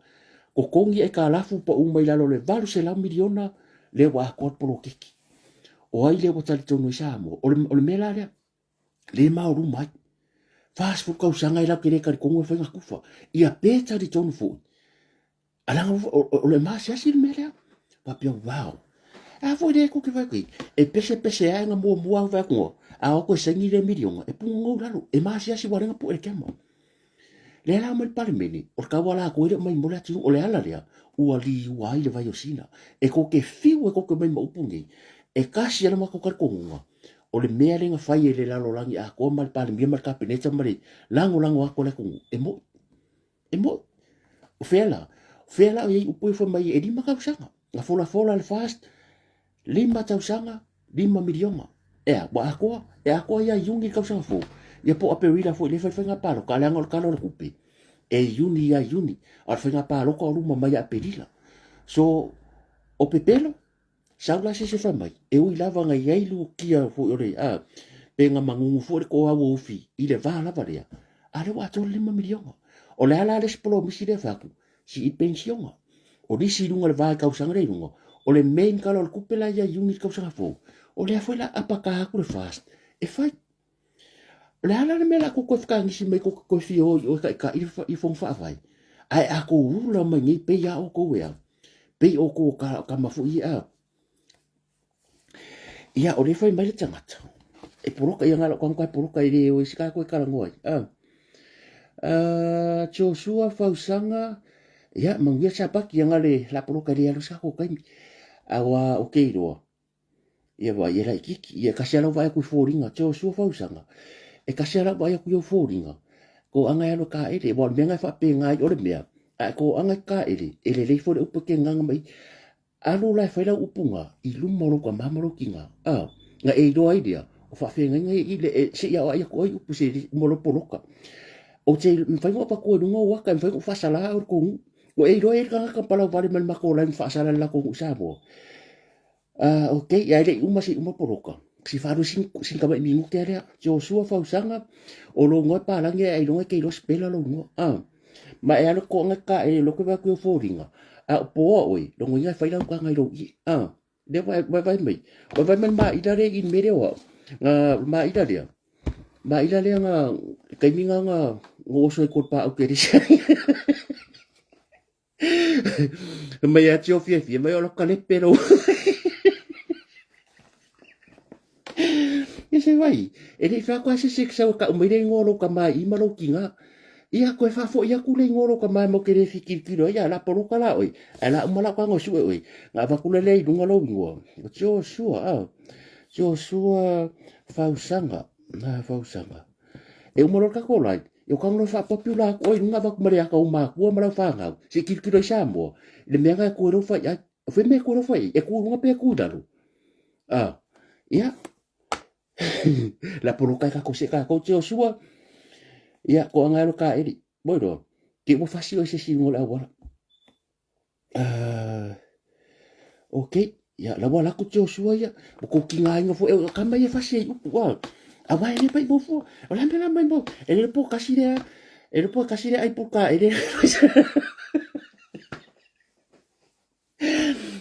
Totogi aitalafu pau mai lalo o le 800 miliona lea ua atoa le poloketi. O ai lea ua talitonu ai Samoa? O le, o le mea la lea, le maoluma ai. 40 tausaga e latou te le talitonu e fai na kufa. Ia pe talitonu foi. Alaga o le maasiasi le mea lea. Faapea, wow. A foi lea koke vai koe. E pese pese ai nga mua mua au vai koa. A o koe saini le miliona. E punga ngau lalo. E maasiasi wa lenga pu e le kema. Lea la mai le Palemene, o le kaua la koe le mai mo le atunuu, o le ala lea, ua liua ai le vai o Sina. E koke fiu e koke mai ma upu nei, e kasi ana matou talitonuga, o le mea lea na fai e le lalolagi atoa ma le Palemia ma le Kapeneta ma le lagolago atu a le atunuu, e mo'i. E mo'i. O fea la? O fea la o i ai upu e fai mai e 5 tausaga. Na folafola le FAST, 5 tausaga, 5 miliona. Ea, ua atoa, e atoa ia Iuni le tausaga fou. Ia po o Aperila foi lea fai faiga palota, a leaga o le tala o le tupe. E Iuni ia Iuni, a o le faiga palota o luma mai ia Aperila. So, o pepelo, sau la se se fai mai, e ui lava na i ai lukia foi o le, a, pe na manunu foi le toau o ufi i le va lava lea, a lea ua atoa le 5 miliona. O le a la le isi polomisi lea fai atu, sii penisiona. O nisi i luga o le va i tausaga lea i luga, o le main tala o le tupe la ia Iuni le tausaga fou, o lea foi la apaka atu le FAST e fai. O le a la le mea la tou toe fetagisi mai tou te toe fia o i o e taitai i fono faavae, ae a tou ula mai nei pei a outou e a, pei outou o tama foi ia a. Ia, o lea e fai mai le tagata, e poloka, ia na o lou tagata e poloka e le o isi ka koe talanoa ai. Ah. Joshua Fausaga, ia, manuia Sapaki, ia na le la poloka e le alu sa ko kaimi. Aua o ke iloa, ia vai e laititi, ia e kasi ala vai aku i fōringa, Joshua Fausaga, e kasi ala vai aku i o fōringa, ko anga e alu e ka ele, wa o le mea nga e whaapenga ai o le mea, a e ko anga i ka ele, e lelei fo le upu e ke nganga mai, Alu la e fai lau upuga i luma o lou tama ma lou tina, a, na e iloa ai lea, o faafeagaiga ia i le, e, se i aoai atu ai upu se uma lou poloka. Ou te mafai ona avatua i luga o aka, e mafai ona ou faasala au i le tou nuu. Ua e iloa e i ai le tagata na palau vale mai le matou lae ma faasala i le latou nuu i Samoa. Ah, ok, ae le i uma se i uma poloka. Si wharu sin, sin kama i minute lea. Joshua Fausaga, o lou ngoa e palangi ai ailoga e ke iloa spela lou ngoa. Ah. Ma e alu ko anga ka e loke vai ku fōringa. A o poa oi, longo inga e whai lau kanga i lou i. Ah. Le vai vai vai mai. Vai vai mai ma ila le i mere o. Nga ma ila lea. Ma ila lea nga kaimi nga nga ngoso i ko pa au ke risa. Mai a tio fiafia mai o lo kalepe lo. Ia se vai, e le wha koe se se sau ka umai le ingoa lo ka mai i malo ki ngā. Ia koe wha fo ia ku le ingoa lo ka mai mo ke le whiki kilo ia la poloka la oi. Ai la umala ka ngo sue oi. Ngā wakule le i lunga lo ingoa. O tio sua, a. Tio sua fausanga. Nā fausanga. E umalo ka ko lai. E o kangolo whaapapi ula aku oi lunga waku mare aka o mākua ma lau whāngau. Se kirikiro i Samoa. I le mea ngai koe rau whai ai. O whe mea koe rau whai ai. E kū runga pe kū raro. Ah, ia. La polo kai kako se kako te o sua. Ia, ko anga ero ka eri. Moi roa. Ke ua whasi o se si ngola awara. Ok, ia lawa la ku Joshua ia, o ko ki ngā inga fo e ka mai e fasi ai upu a. A vai le pai mo fo. O la mela mai mo. E le po kasi le e le po kasi le ai pu ka e le.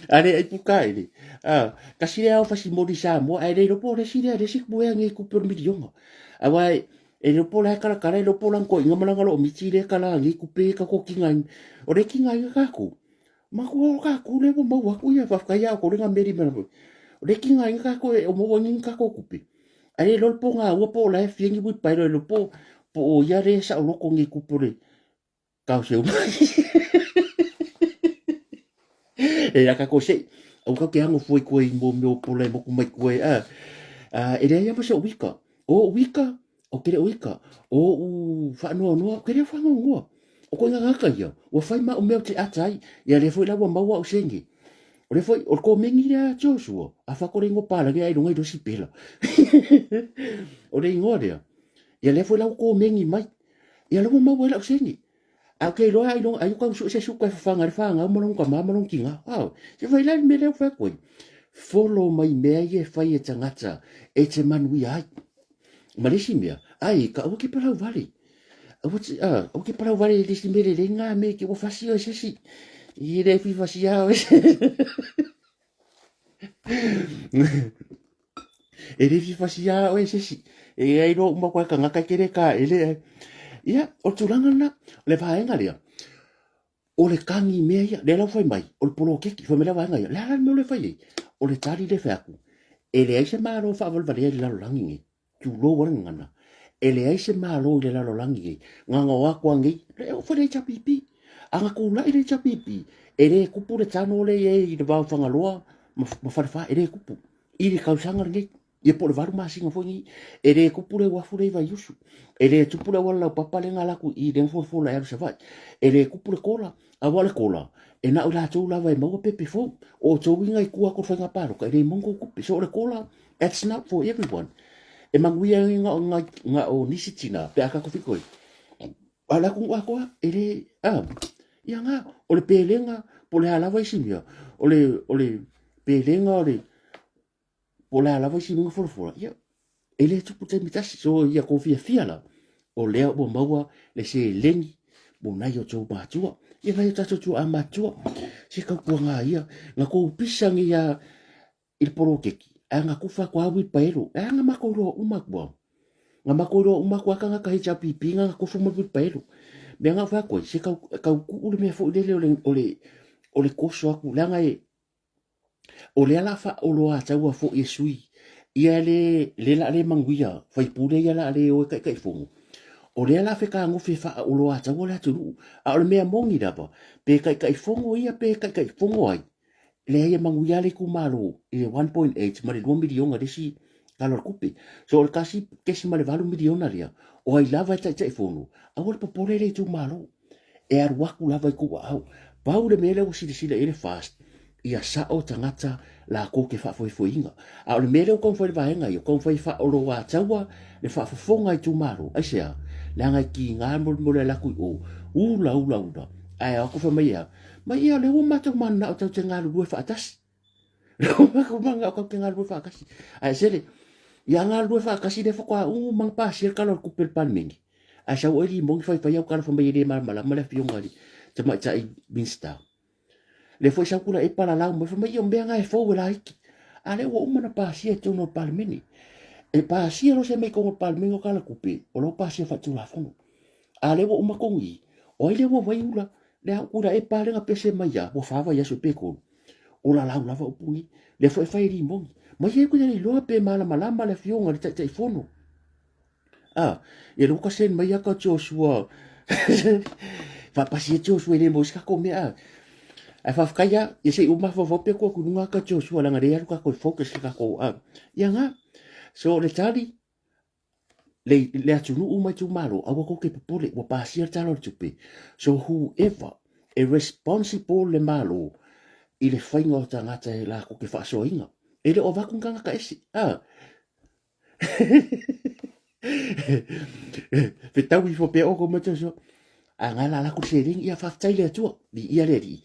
Ale ai pu ka e le. A kasi le au fasi mori sa mo ai le po le si le le si ku e ngi ku per milionga. A vai e le po la kala kala e le po lang ko inga malanga lo miti le kala ngi ku pe ka ko ki ngai. O le ki ngai ka ku. Ma ku o ka ku le mo mau aku ia fa ka ia ko le nga meri mera. O le ki ngai ka ko e o mo ngi ka ko kupe. Ai le po nga ua po la e fiengi wit pai le po po o ia re sa o loko ngi ku po le kau se uma. E la ka ko se au ka ke hango foi koe i mo meo pola e moku mai koe a. E lea ia ma se o wika. O wika, o kere o ika, o u whaanoa noa, o kere whaanoa. O koe ngā ngaka ia, ua whai ma o meo te ata ai, ia le foi la ua maua o senge. O le foi, o le kōmengi lea Joshua, a whakore ingoa pālangi ai runga i rosi pela. O le ingoa lea, ia le foi la ua kōmengi mai, ia la ua maua ai lau senge. A ke iloa ai loga ai kau sue se suka e fafaga i le fanau ma lona tama ma lona tina. Ao, se fai la le mea lea ua fai atu ai. Follow mai mea ia e fai e tagata e te manuia ai. Ma le isi mea, ai ka aua ke palau vale. Aua te, a, aua ke palau vale i le isi mea lelei ngā mea ke ua fasi oe se isi. I le fi fasi a oe. E le fia fasia oe e se isi. E ai loa uma koe kangaka e kele ka ele ai. Ia, o le tulaga lena, o le vaega lea, o le kagi mea ia, lea la ua fai mai, o le poloketi, fai mai le vaega ia, le a la le mea o le fai ai? O le tali lea e fai atu, e leai se Malo faavalevalea i le lalolagi nei. Tulou a le gagana. E leai se Malo i le lalolagi nei, na ona o atu lava nei, e oo foi le HRPP. A na tulai le HRPP, e le tupu le tano lea i ai i le va o Fagaloa ma Falefa, e le tupu i le tausaga lenei, ia po o le 8 masina foi lenei. E le tupu le uafu lea i Vaiusu, e le tupu le auala laupapa lea na alu atu i i lea na folafola e alu i Savaii, e le tupu le kola, aua o le kola, e na o i latou lava e maua pepe fou. O outou i nai tua atu o le faiga palota, e le maua ni tou tupe. So o le kola, That's not for everyone. E manuia ai na o, na o nisi tina, pe a tatou fito ai. A o le atunuu atoa, e le, a, ia nga, o le pelega, po o le a lava isi mea, o le, o le pelega, o le, po o le a lava isi mea folafola, ia, e le tupu taimi tasi. So, ia kou fiafia la, o lea ua maua le seleni mo nai o tou matua. Ia nai o tatou tuaa matua, se tautuaga ia, na kou pisa nei a, i le poloketi, ae na kufa atu a uipaelo, ae na matou iloa uma atu au. Na matou iloa uma atu a tagata HRPP na na tofu ma le uipaelo. Mea na ou fai atu ai, se tau, tau tuu le mea foi lele o le, o le, o le toso atu, leaga e, o lea la faaoloataua foi e sui ia le, le la le manuia, faipule ia la le o e taitaifono. O lea la fetagofi e faaoloataua le atunuu, a o le mea moni lava, pe taitaifono ia pe taitaifono ai, Leai e manuia le itumalo i le 1.8 ma le 2 miliona le isi tala o le tupe. So o le 1.8 miliona lea, o ai lava e taitaifono, aua le popole le itumalo. E alu atu lava i kou aao. Pau le mea lea ua silasila i ai le FAST, ia sao tagata latou te faafoefoeina. A o le mea lea ua taumafai le vaega ia, ua taumafai e faaoloataua le faafofoga a itumalo. Aisea? Leaga e tiga le molemole e alu atu i o, ula ula ula, ae o atu fai mai e a? Mai ia, o lea ua matou mananao tatou te galulue faatasi. Lea ua matou mananao tatou te galulue faatasi. Ae sele, ia galulue faatasi lea faatoa uma ona pasia le Tala o le Tupe i le Palemene. Ae sau oe limoni faifai au tala fai mai e le malamalama le afioga i le tamaitai Minisita. Lea foi sau Tuilaepa lalau mai fai mai ia o mea na e fou e laiti. A lea ua uma ona pasia i totonu o le Palemene. E pasia loa se mea i totonu o le Palemene o Tala o le Tupe, o la ua pasia faatulafono. A lea ua uma tonu i, o ai lea ua vai ula, lea au kula e pale na pese mai ia, ua fa vaiaso pe tolu. O la lau lava upu nei, lea foi e fai e limoni. Mai e kuia le iloa pe malamalama le afioga le taitaifono. A, ia le uka send mai aka Joshua. Faapasi e Joshua e le mo isi kako mea. A. Ae faafetai a, ia se i uma mafaufau pe atu atu i luga aka Joshua leaga lea e alu kako e focus le kako a. Ia nga. So le tali, le, le atunuu ma itumalo, aua kou te popole, ua pasia le Tala o le Tupe. So whoever e responsible le Malo i le faiga o tagata e latou te faasoaina. E le o avatu ni tagata ese. Ah. Fetau ifo pea oko ma Joshua. A nga la laku le seleni, ia faafetai le Atua, viia le Alii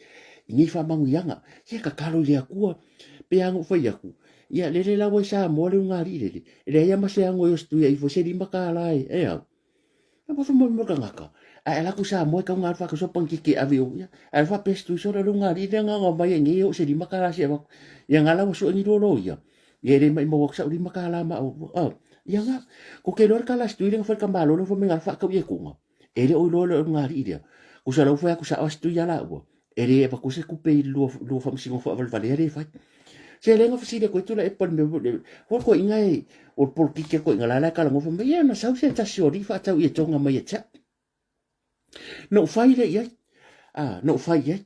i nei faamanuiaga. Ia tatalo i le Atua, pe a na ou fai atu, ia lele la ua i Samoa le ulugalii lele, e leai lava ma se ano e osituia ifo i se $5 e, e au. E mofu mo le tagata. Ae ala atu i Samoa e tau na alu faatasi o panikeke e ave i o, ia, ae faapea se tuiso le ulugalii lea na ona omai ai nei e oo i se $5 se avatu. Ia nga la ua sue ni lua loia, ia e le maimau atu sau $5 ma au, a, ia nga. Ko te iloa le tala a se tui lea na fai i le tamaloa lea fai mai na alu faatau i Etoga. E le o iloa le ulugalii lea. Kusa lau fai atu sao a se tui ia laua, e le avatua se tupe i le lua, lua faamasinoga faavalevalea lea e fai. Se le na fesili atu ai Tuilaepa i le mea, le, o le toeaina e, o le polokiki a le toeaina la la e talanoa fai mai, ia na sau se tasi o alii faatau i Etoga mai ia te au. Na ou fai lea i ai, a, na ou fai i ai.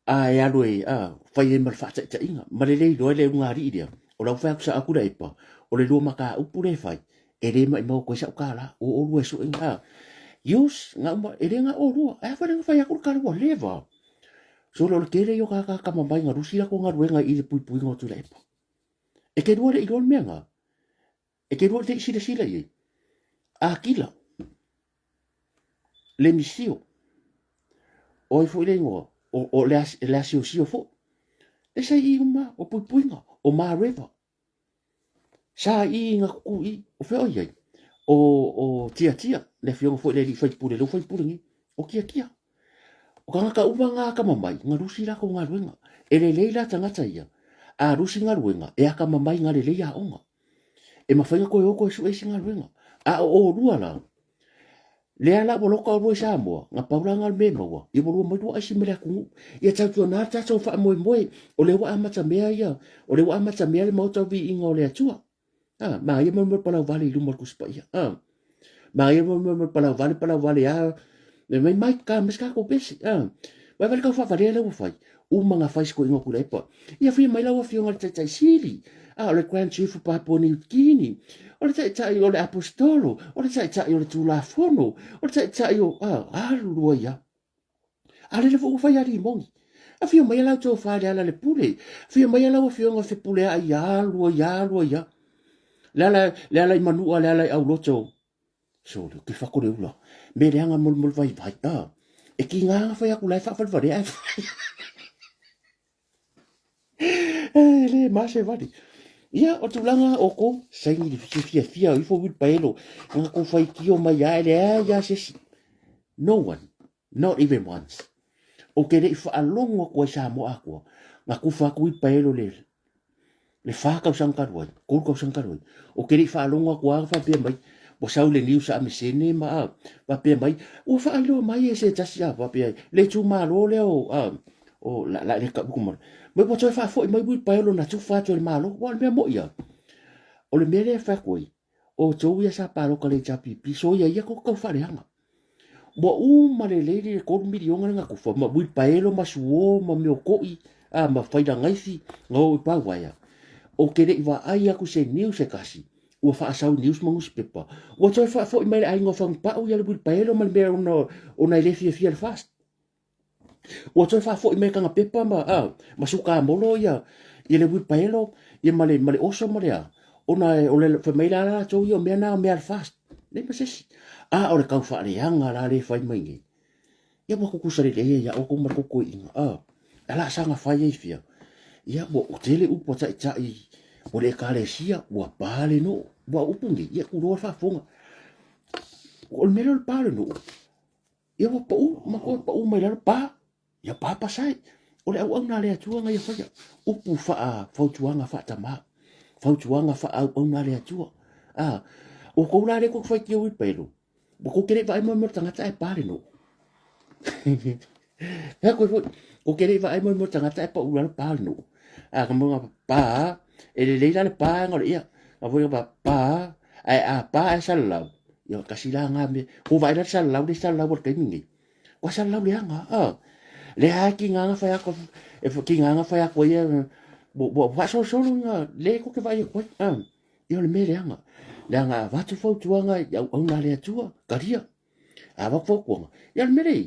A e alu e, a, fai ai ma le faataitaiga, ma le le iloa e le ulugalii lea, o lau fai atu sao Tuilaepa, o le lua mataupu lea e fai, e le maimau atu ai sau kālā, o oulua e sue, a, use, na uma, e le na oulua, ae a fai la na fai atu le tala ua leva. Sole o le tele ia o tagata atamamai na lusi latou galuega i le puipuiga o Tuilaepa. E te lua le iloa le mea na, e te lua le te i silasila i ai. Akila, le misio. O ai foi le igoa? O, o le, le asiosio foi. Le sa i uma, o puipuiga, o Mareva. Sa i nga kuku i, o fea o iai? O, o Tiatia, le afioga foi le alii faipule, le faipule nei, o Tiatia. O tagata uma nga akamamai, nga lusi lakou galuega. E lelei la tagata ia, a lusi galuega, e akamamai nga lelei aoga. E mafai ona toe o toe sue isi galuega. A o olua la, lea la ua loka olua i Samoa, na pau la na o le mea e maua, ia ua lua mai lua aisi ma le atunuu. Ia tautuana le tatou faamoemoe, o lea ua amata mea ia, o lea ua amata mea le maota o viiga o le Atua. A, manaia mo le palau vale i luma o le Tusi Paia. A, manaia mo le palau vale, palau vale a, mai mai ka mai se tatou pese. A, vai vai le tau faavalea lea ua fai. Uma na fai se toeaina o Tuilaepa. Ia fia mai lau afioga i le Taitai Sili, a o le Grand Chief o Papua New Guinea, o le Taitai o le Aposetolo, o le Taitai o le Tulafono, o le Taitai o, a, alu lua ia. A lele foi ua fai alimoni. Afio mai lau tofa i le ala le pule. Afio mai lau afioga Fepuleai ia alu ai, alu ai ia. Le ala, le ala i Manua, le ala i Auloto. Sole, ke fako le ula. Me leaga molemole vaivai. Ah, e ki ngā nga whai aku lai whaawhalewhale ai. E le ma se vale. Ia, o tulaga o ko, saini le fia fia o ifo wilpaelo, nga ko whai kio mai a ele a ia sesi. No one, not even once. O ke lei whaalongo aku ai Samoa akua, nga kufa aku wilpaelo le le fa tausaga talu ai, kolu tausaga talu ai. O ke lei faalogo atu lava faapea mai, ua sau le news a Amesene ma a, faapea mai, ua faailoa mai e se tasi a, faapea le itumalo lea o, a, o la, la le tau kuma. Mai ua toe faafoi mai wheelbarrow na tufa atu e le Malo. Ua o le mea moi a. O le mea lea e fai atu ai, outou ia sa palota le HRPP, soia ia tou tau faaleaga. Ua uma lelei le 3 miliona le na tufa, ma wheelbarrow ma suo ma mea o to'i, a, ma failagaifi, na o i pauaea. Ou te le i vaai atu se news se tasi, ua faasau i news ma nusipepa. Ua toe faafoi mai le aiga o Fagupa'u ia le wheelbarrow ma le mea ona, ona e le fiafia i le FAST. Ua toe faafoi mai kana pepa ma, a, ma sukamolo ia, ia le wheelbarrow, ia ma le, ma le oso ma le a. Ona e, o le, fai mai la latou ia, o mea na o mea a le FAST. Leai ma se isi. A o le tau faaleaga la lea e fai mai nei. Ia ua tutusa lelei ai ia outou ma le tou toeaina. A, a la saga fai ai fia. Ia ua tele upu a taitai o le ekalesia, ua pa le nuu. Ua upu nei, ia tuloa le faafofoga. O le mea lea o le pa o le nuu, Ia ua pau, ma koe pau mai lalo, pa, ia pa pasai. O le auauna a le Atua na ia faia. Upu faa fautuaga faatamā. Fautuaga faaauauna a le Atua. A, o kou la le kou whai ki pelu. Ua kou kere vaai mo mo tangata e pa le no. Hea koe foi, ko kere vaai mo mo tangata e pa ula le pa le no. A, ka mo nga pa, e le leila le pa nga le ia. Ka voi nga pa, ai a pa e salalau. Ia kasi la ngā mea. Ko vaai la salalau le salalau o le taimi nei. Kua salalau leaga, a. Le a ki ngā ngā whai ako, e ki ngā ngā whai ako ia, ua whaasolosolo ngā, le ko ke vaai e koe, a. Ia o le mea leaga. Leaga a watu fautuanga i au au nā le atua, karia. A watu fautuanga. Ia o le mea lei,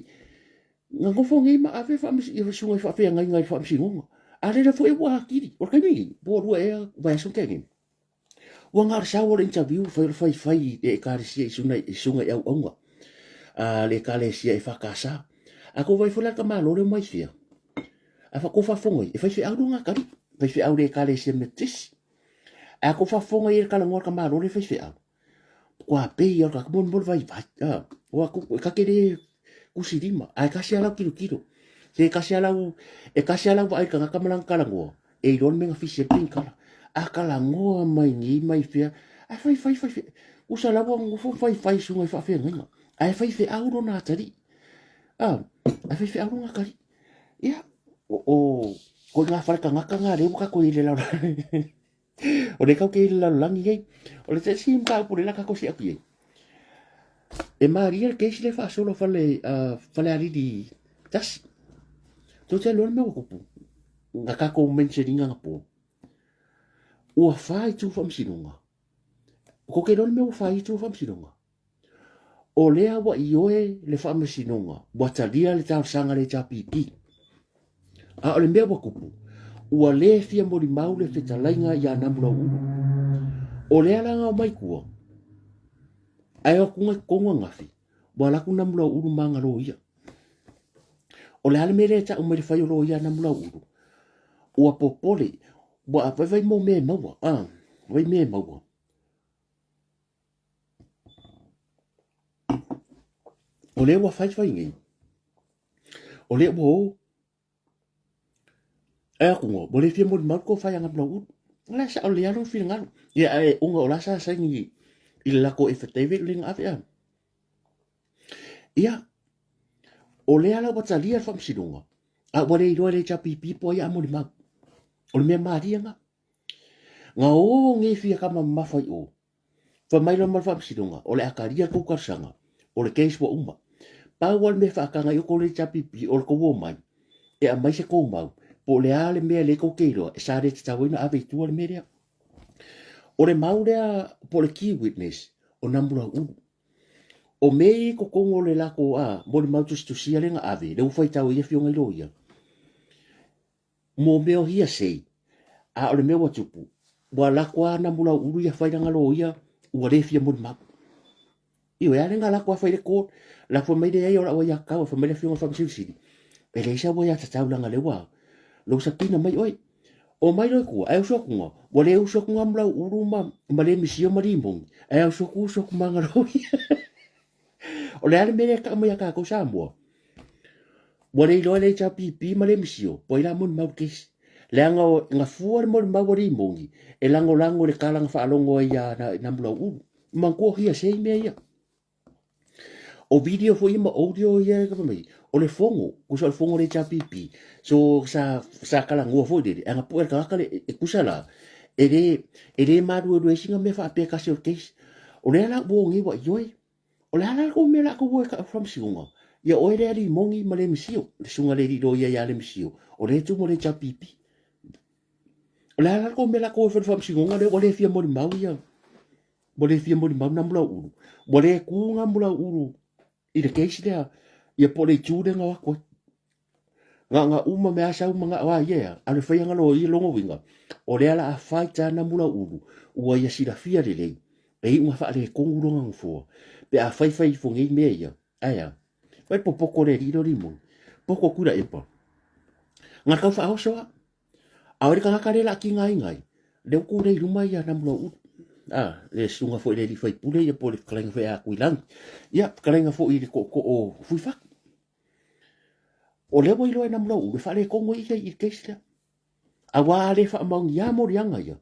ngā ngofo ngei ma ave whaamisi, ia sunga i whaawhea ngai ngai whaamisi ngonga. A lele fo e ua akiri. O le taimi nei, po rua ea, vai aso ke ngei. Ua na o le sau o le interview fai o le faifai i le ekalesia i suna i sunga i auaunga a le ekalesia e whakasa. A ko vai fo le ka malo le mai fia. A fa ko faafofoga i e fai feau lo ngā kari. Fai feau le ekalesia Methodist. A ko faafofoga i le kala ngoa ka malo le fai feau. Kua pei ia ka mo mo vai vai. A o aku e kake le kusi lima. A e kasi alau kilo kilo. Se e kasi alau e kasi alau vai ka ngaka malang kala ngoa. E iloa le mea na fisi ai le penikala. A talanoa mai nei mai fea, ae fai fai fai fai. Usa lava nofo fai fai suga i faafeagaiga. Ae fai feau lona atalii. A, ae fai feau lona atalii. Ia, o, o ko ngā whare tangata ngā reo ka koe i le lalolagi. O le kau ke i le lalolagi nei. O le tesi mataupu le la kako si aku ai. E maria le keisi le faasolo fale, uh, fale alili tasi. Tō te loa le mea ua kupu. Nga kako mentioninga nga po. Ua whai tū whamsinonga. Ko ke loa le mea ua whai tū whamsinonga. O lea ua ioe le faamasinoga, ua talia le talosaga a le HRPP. A o le mea ua kupu, ua lē fia molimau le fetalaiga iā Namulauulu. O lea la nga o mai tua, ae o atu nga i totonu angafi, ua alu atu Namulauulu ma ana loia. O le a le mea lea e tau mai le fai o loia a Namulauulu? Ua popole, ua vaivai mo mea e maua, a, vai mea e maua. O lea ua faifai nei, o lea ua o, e atu ngo, ua le fia molimau le tofa ia Namulauulu. O la e sao lelei lava lona finagalo. Ia ae ona o la sa saini i le latou affidavit lea na ave a. Ia, o lea la ua talia le faamasinoga, a ua le iloa e le HRPP po o ai a molimau. O le mea malie lena. Na o nei fia tama mamafa i o, fai mai loa ma le faamasinoga, o le a talia le tou talosaga, o le case ua uma. Pau lava le mea e faataga ai outou le HRPP, o le tou omai, e aumai se tou mau, po o le a le mea lea tou te iloa, e sa le tatau ai ona ave i tua le mea lea. O le mau lea, po o le key witness, o Namulauulu. O mea ia i totonu o le latou a, molimau tusitusia lea na ave, lea ua faitau ai afioga i loia, mo mea o hearsay, a o le mea ua tupu, ua lako lava Namulauulu ia fai lana loia, ua le fia molimau. Ioe, a lea na lako lava fai le court, lafo mai leai o lau aiatatau, fai mai le afioga i le Faamasino Sili, e leai sau aiatatau leaga lea ua lou sapina mai oe. Omai loa i tua, ae usu atu nga, ua le usu atu nga Mulaulu ma, ma le Misio ma Limoni, ae usu atu usu atu ma nga loia. O le a le mea lea e tau mai ia tatou Samoa? Ua le iloa e le HRPP ma le Misio, po ai la molimau le kesi. Leaga o, na fua le molimau a Limoni e lagolago i le tala na faalogo ai ia na Mulaulu. Manatua o hearsay mea ia. O video foi ia ma audio ia e mai, o le fono, kusa o le fono o le HRPP. So sa sa talanoa foi lele, ana pue le tagata le e kusa la, e le e le maluelue ai sina mea faapea tasi o le case. O lea la ua o nei ua ioe. O le a la kou mea la kou e ka faamasinoga? Ia oe lea Limoni ma le Misio, le susuga i le alii loia ia Lemisio, o lea e tumu le HRPP. O le a la kou mea la kou e fai i le faamasinoga lea ua le fia molimau ia Ua le fia molimau Namulauulu. Ua le ku Namulauulu i le case lea, ia po o le itu lea na o atu ai. Na na uma mea sau manao a ia ea, a o le faiga loa ia lona uiga, o lea la a fight a Namulauulu, ua ia silafia lelei, e iu ina faaletonu lona nofoa, pe a faifai ifo nei mea ia, ae a? Fai popoto le alii lea o Limoni, poto Tuilaepa. Na tau faaoso lava. A o le tagata lea la tigaina ai, lea ua tulei i luma ia Namulauulu. A, le susuga foi i le alii faipule ia po o le fetalaiga foi ia Tuilagi. Ia, fetalaiga foi i le tootoo o Fuifatu. O lea ua iloa e Namulauulu e faaletonu ai ia i le case lea. Aua a le faamaonia moliaga ia,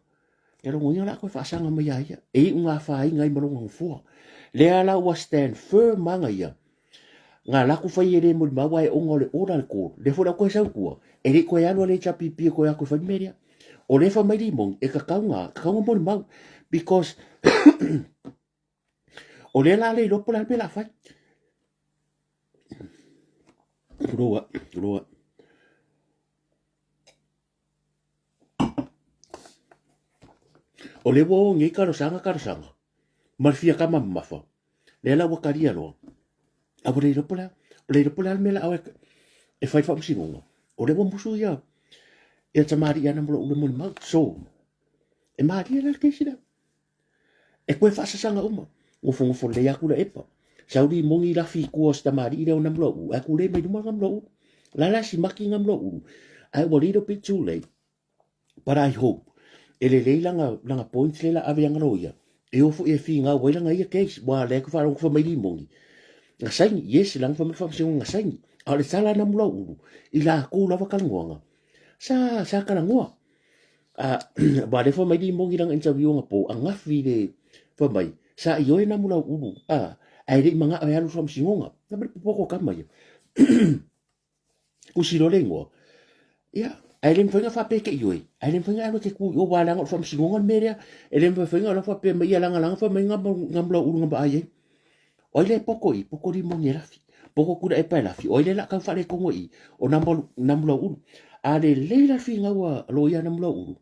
ia lona uiga o le a toe faasaga mai ia ia, e iu ina afaina ai ma lona nofoa. Lea la ua stand firm aga ia, Nga laku fai e le molimau ae ona o le order a le court, lea foi la ua toe sau i tua, e le i toe alu a le HRPP e toe o atu e fai le mea lea. O lea e fai mai Limoni, e tatau na, tatau na molimau because o lea la le iloa po o le a le mea o le a fai. Tulou a, tulou a. O lea ua o nei talosaga talosaga ma le fia tama mamafa. Lea la ua talia loa. A ua le iloa po o le a, le iloa po o le a le mea o le a o e fai i le faamasinoga. O lea ua musu ia ia tamalii ana ma lou le molimau. So, e malie la le kesi lea. E toe faasasaga uma. Nofonofo lelei atu Tuilaepa. Sau limoni lafi i tua o si tamalii lea o Namulauulu, ae tulei mai luma Namulauulu. O le a la si maki Namulauulu, ae ua little bit too late. But I hope e lelei lana, lana points lea la ave i ana loia. E o foi e finau ai lana ia case. Ua lea ku faalogo fai mai limoni. Na saini, yes, lana fai mai faamasinoga na saini. A o le tala a Namulauulu, i latou lava talanoaga, sa, sa talanoa. A, ua lea fai mai limoni lana interview anapo, angafi le fai mai, sa ioe Namulauulu, a, ae le i manao e alu i le faamasinoga. Na mai le popoto o tama ia. Tusi loa le igoa. Ia, ae le mafai ona faapea e te ioe, ae le mafai ona e alu e te tu i o, aua leaga o le faamasinoga le mea lea. E le mafai ona faapea mai ia lagalaga fai mai Gamulaulu na vaai ai. O ai lea e poto i i? Poto Limoni e lafi. Poto Tuilaepa e lafi. O ai lea o le a tau faaletonu ai i i? O Namulaulu. A lelei la le finau a loia Namulaulu,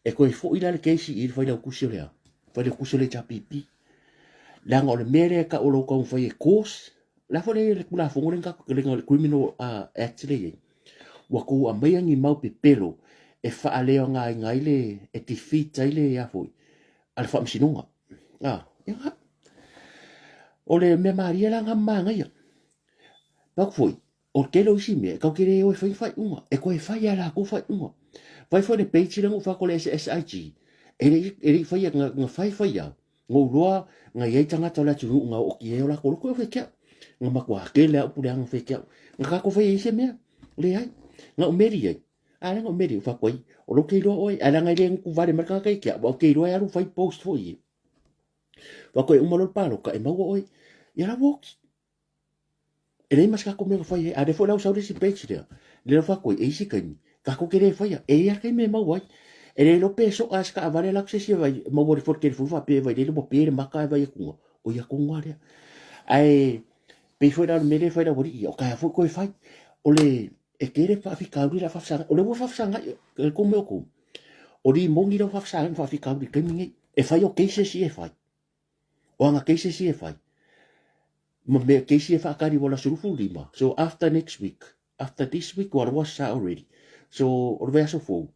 e toe foi la le kesi i le failautusi o le a? Failautusi o le HRPP. Leaga o le mea lea e tau o lou taumafai e cause O le a foi le Tulafono lea na le Criminal Act lea e i ai, ua tou aumaia ni mau pepelo e faaleaogaina ai le, e defeat ai le a foi, a le Faamasinoga. A, ia, o le mea malie la na ma manaia. Pau foi, O le tele o isi mea, e tatou te le o e fai ni faaiuga, e toe fai lava e latou faaiuga. Fai foi le page lea na ou fai atu o le SSIG, e le i, e le i faia, na, na fai fai lava, na ou iloa na i ai tagata o le atunuu na ooti ai o latou loto e fai te au. Na matua tele lava upu leaga na fai te au. Na tatou faia ai se mea, leai. Na ou meli ai, a lea na ou meli ai, ou fai atu ai, o lea ou te iloa oe, ae leaga e le gutu vale mai le tagata ia te au, aua ou te iloa e alu fai post foi ia. Fai atu e uma loa le palota e maua oe, ia la ua oti. E leai ma se tatou mea na fai ai. A o lea foi la ua sau le isi page lea, lea ua fai atu ai, e i ai isi taimi, tatou te le faia. E i ai lava taimi e maua ai. E le iloa pe soa se taavale alu atu se isi e vaai, maua ifo i le telefoni faapea e vaai lele ua pe le maka ae vaai atu, o ia tonu lava lea. Ae pei foi la o le mea lea e fai e le aualii ia, o taeao foi toe fai. O le, e tele faafitauli o le a faafesagai. O lea ua faafesagai, e tou mea o tou, o limoni lea ua faafesagai ma faafitauli i le taimi lenei. E fai o cases ia e fai. O ana cases ia e fai, ma mea case ia e faatali ua le aso 25. So after next week, after this week ua lua sa already. So o le vaiaso fou,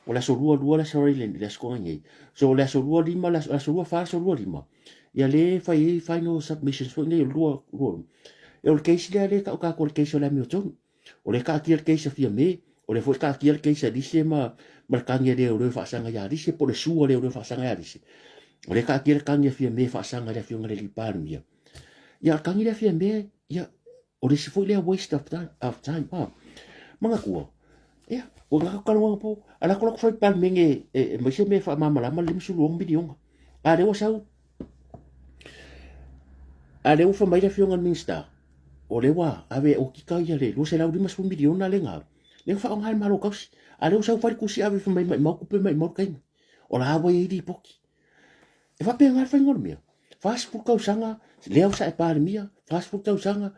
o le aso 22 le aso le, le aso toga nei. So o le aso 25, le aso 24, aso 25, ia le fai ai final submissions foi nei o le lua, lua. E o le case lea lea e tau tatou o le case o le amiotonu. O lea e taatia le case a Fiame, o lea foi e taatia le case a Lise ma, ma le tagi a leoleo e faasaga ia Lise, po o le sue a leoleo e faasaga ia Lise. O lea e taatia le tagi a Fiame e faasaga i le afioga i le alii Palemia. Ia, o le tagi lea a Fiame, ia, o le isi foi lea waste of time, of time. Ah. Manatua, ia, ua gata talanoaga po, a lako lako fai Palemene e, e, e mai se mea e faamalamalama le 56 miliona. A lea ua sau, a lea ua fai mai le afioga i le Minisita, o lea ua ave e okika ia le 250 miliona lea na lea na faaaoga e le Malo tausi. A lea ua sau fai le tusi ave fai mai maimau tupe maimau le taimi. O la ua i ai lipoti. E faapena le faiga o le mea. 40 tausaga lea sa e Palemia, 40 tausaga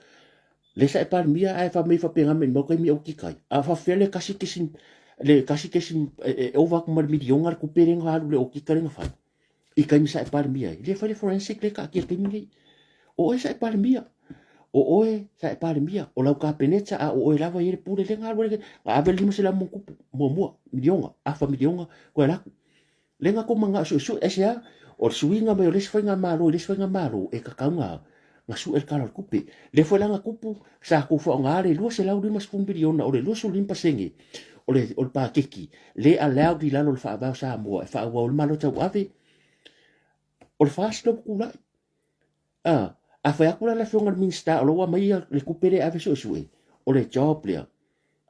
lea sa e Palemia ae fai mai faapena maimau taimi e okika ai. A faapefea le kasi kesi le kasi kesi e ova atu ma le miliona le tupe lea na alu i le okika lea na fai. I taimi sa e Palemia ai, le fai le forensic le taatia i le taimi lenei. O oe sa e Palemia. O oe sa e Palemia. O lau Kapeneta a o oe lava i ai le pule lea na alu ai na ave le 500 ma tupu muamua miliona, afa miliona toe alu atu. Lea na tou manao suesue aisea? O le suiga mai o le isi faigamalo i le isi faigamalo e tatau na na sue le Tala o le Tupe. Lea foi la na tupu sa tou faaaoga le 250 miliona o le 25% o le o le paketi le allowed i lalo o le Faavae o Samoa e faaauau ai le Malo Tauave. O le FAST lea ua tulai. A, a fai atu la le Afioga i le Minisita o la ua aumai le tupe lea e ave suesue, o le job lea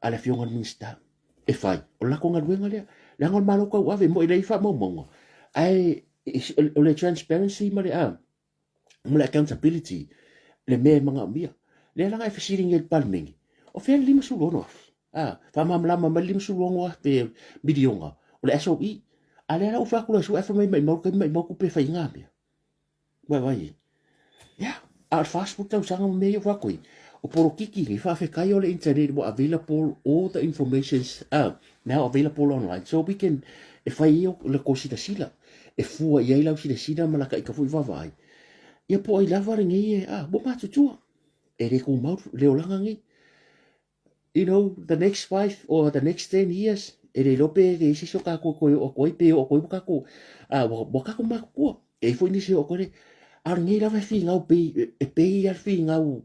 a le Afioga i le Minisita e fai, o le latou galuega lea. Leaga o le Malo Tauave, e moni e leai faamaumauga, ae o le transparency ma le a, ma le accountability le mea e manaomia. Lea la na e fesili nei i le Palemene, o fea le 56,000? A, faamalamalama mai le 56,000 miliona o le SOE. A lea la ua fai atu le SOE, fai mai maimau le taimi maimau tupe e fai ai ngā mea. Vaai ai. Ia, a o le 40 tausaga ma mea ia ua fai atu ai, o polokiki nei, faafetai o le internet ua available all the informations are now available online. So we can, e fai ai le tou silasila, e fua i ai lau silasila ma lata ita foi vaavaai. Ia po o ai lava lenei e, a, ua matutua. E le tumau le olaga nei. You know, the next five or the next 10 years, e le iloa pe i ai se isi o tatou e toe oo atu ai, pe oo atu ai ua tatou, a, ua, ua tatou matutua. E i ai foi nisi e oo atu ai, a o lenei lava e finau pei, e pei lava le finau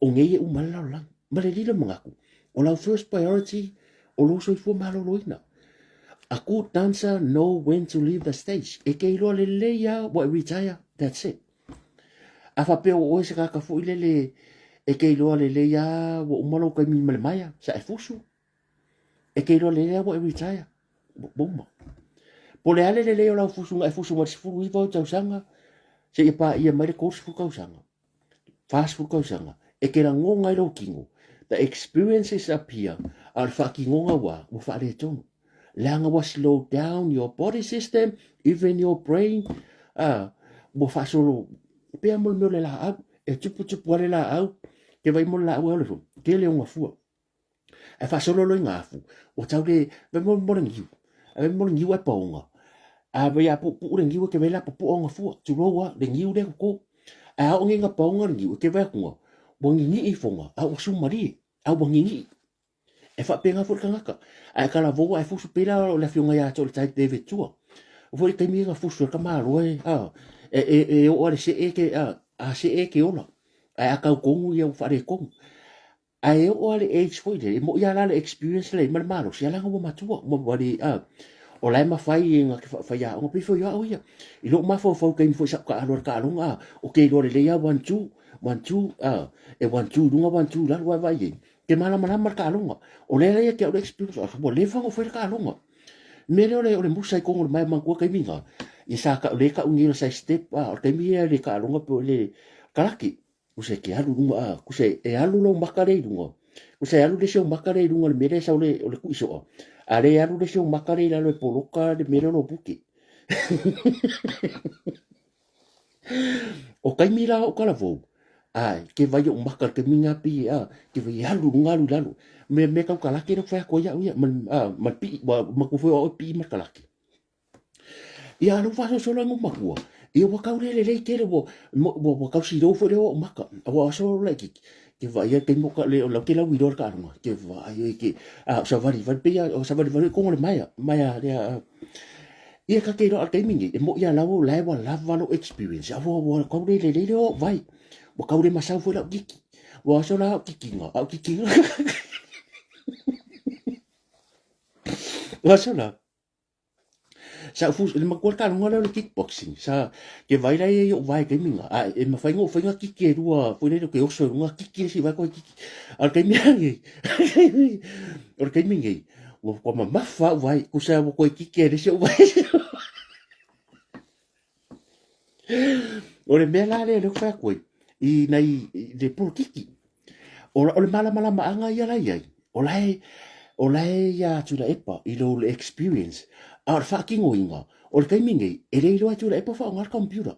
o nei e uma ai le lalolagi. Ma le lilo manatu, o lau first priority, o lou soifua maloloina. A good dancer know when to leave the stage. E te iloa lelei lava ua e retire, that's it. A faapea o oe se tagata foi lele e te iloa lelei lava ua uma lou taimi ma le maea, sa e fusu. E te iloa lelei lava ua e retire, ua uma. Po o le a le lelei o lau fusu na e fusu mai le 19 ou tausaga seia paia mai le 30 tausaga. 40 tausaga, e te lagona ai lou tino, the experience is up here, a o le faatinoga ua, ua faaletonu. Leaga ua slow down your body system, even your brain, uh, ua faasolo, pea mo le mea o le laau, e tuputupu lava le laau, ke vai mo le laau e ole fo, tele ona fua. Ae faasolo loa i ngā afu, ua tau le, vai mo, mo le niu, vai mo le niu ae paoga, a vai a puupuu le niu e ke vai la popoa ona fua, tulou a, le niu lea toto. Ae a oo nei ina paoga le niu, e ke vai atu ua ninii ifoga, a ua sumalie, a ua ninii. E faapena foi le tagata, a e talavou ae fusu pei la o le afioga ia Toaletai David Tua. O foi le taimi na fusu ai le tamaloa e, a, e, e, e oo a le see ke, a, a see ke ola. Ae a tau tonu ia ua faaletonu. Ae oo lava le age foi lele, e moi lava la le experience lea ma le malosi, a leaga ua matua, ua ua le, a, o la e mafai e na te faiaoga, pei foi o au ia. I lou mafaufau i taimi foi sa ou taalo ai i le taaloga, a, ou te iloa lelei lava one two, one two, a, e one two i luga one two i lalo, ae vaai i ai, te malamalama le taaloga. O lea la ia te au le experience, ua leva ona ou faia le taaloga. Le mea lea o le, o le musa i totonu o le maea manatua taimi na, ia sa tau, lea e tau nei o le side step, a, o le taimi ia i le taaloga po o le kalaki. Kusa e te alu i luga, a, kusa e alu lou maka lea i luga, kusa e alu le isi ou maka lea i luga i le mea lea e sau le, o le kui soa, a le alu le isi ou maka lea i lalo e poloka le mea lea o lou puke. O taimi la o talavou, ae, ke vai ou maka i le taimi na pei e, a, ke vai e alu i luga alu i lalo. Mea, mea tau kalake lea ou te fai atu ai au ia, ma, a, ma le pii, ua matua foi o au e pii ma le kalake. Ia alu faasolosolo ai matua. Ia ua tau le lelei tele ua ua ua tau silou foi lea o maka. Ua aso laitiiti. Ke vaai ai taimi o ka le o lau ke lau iloa le taaloga. Ke vaai ai ke a o savali vale pei o savali vale kongo le maea. Maea lea ia ka ke iloa a le taimi nei e moi a lau la e ua lava lou experience. A ua ua tau le lelei lea o vai. Ua tau le masau foi lau kiki. Ua aso la au kikiga, au kikiga. Ua aso la. Sa ou le matua le taaloga lea o le kickboxing, sa ke vaai la ia i ou vae i taimi na, a e mafai ona ou fai na kiki e lua foi lele ou te oso i luga kiki le isi vae toe kiki. A o le taimi lava lenei, o le taimi lenei, ua matua mamafa lava ou vae, tusa ua toe kiki ai e le isi ou vae. O le mea la lea lea ou te fai atu ai, i nai le polokiki, o, o le malamalamaaga ia la i ai, o la e, o la e iā Tuilaepa i lo le experience, a o le faatinoina, o le taimi nei, e le iloa e Tuilaepa faaaoga le computer.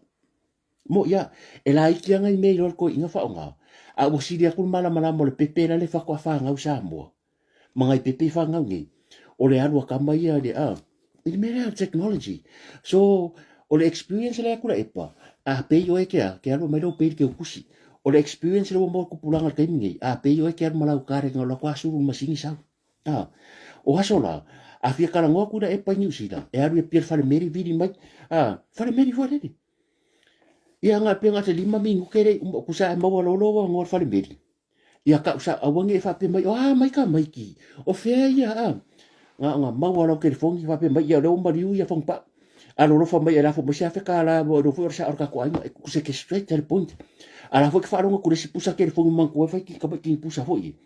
Mo ia, e laiti lava nai mea iloa le toeaina faaaoga, a ua sili atu le malamalama o le pepe la le faatoa fanau i Samoa, ma nai pepe i fanau nei, o le alu a tama ia i le, a, i le mea lea o le technology. So, o le experience lea Tuilaepa, a pei oe ke a, ke alu mai lou pei i le keukusi. O le experience lea ua maua e tupulaga i le taimi nei, a pei oe ke alu ma lau kare na alu atu a sulu i le masini sau. A, o aso la, a fia talanoa Tuilaepa i Niu Sila, e alu i Apia i le fale meli vili mai, a, fale meli foi lele. Ia nga pe nga te lima minute le uma kusa e maua lolo wa ngoa le fale meli. Ia kau sa aua ne i faapea mai, a mai ka maiki, o fea ia a? Nga nga maua lau telefoni faapea mai, ia o lea ua maliu ia Fagupau. A lolofa mai e lafo mai se afe kālā, ua iloa foi o le sao o le tatou aiga, e kuse ke straight to the point. A la foi ke faalogo atu i le isi pusa telefoni manatua e fai ki tamaiti ni pusa foi.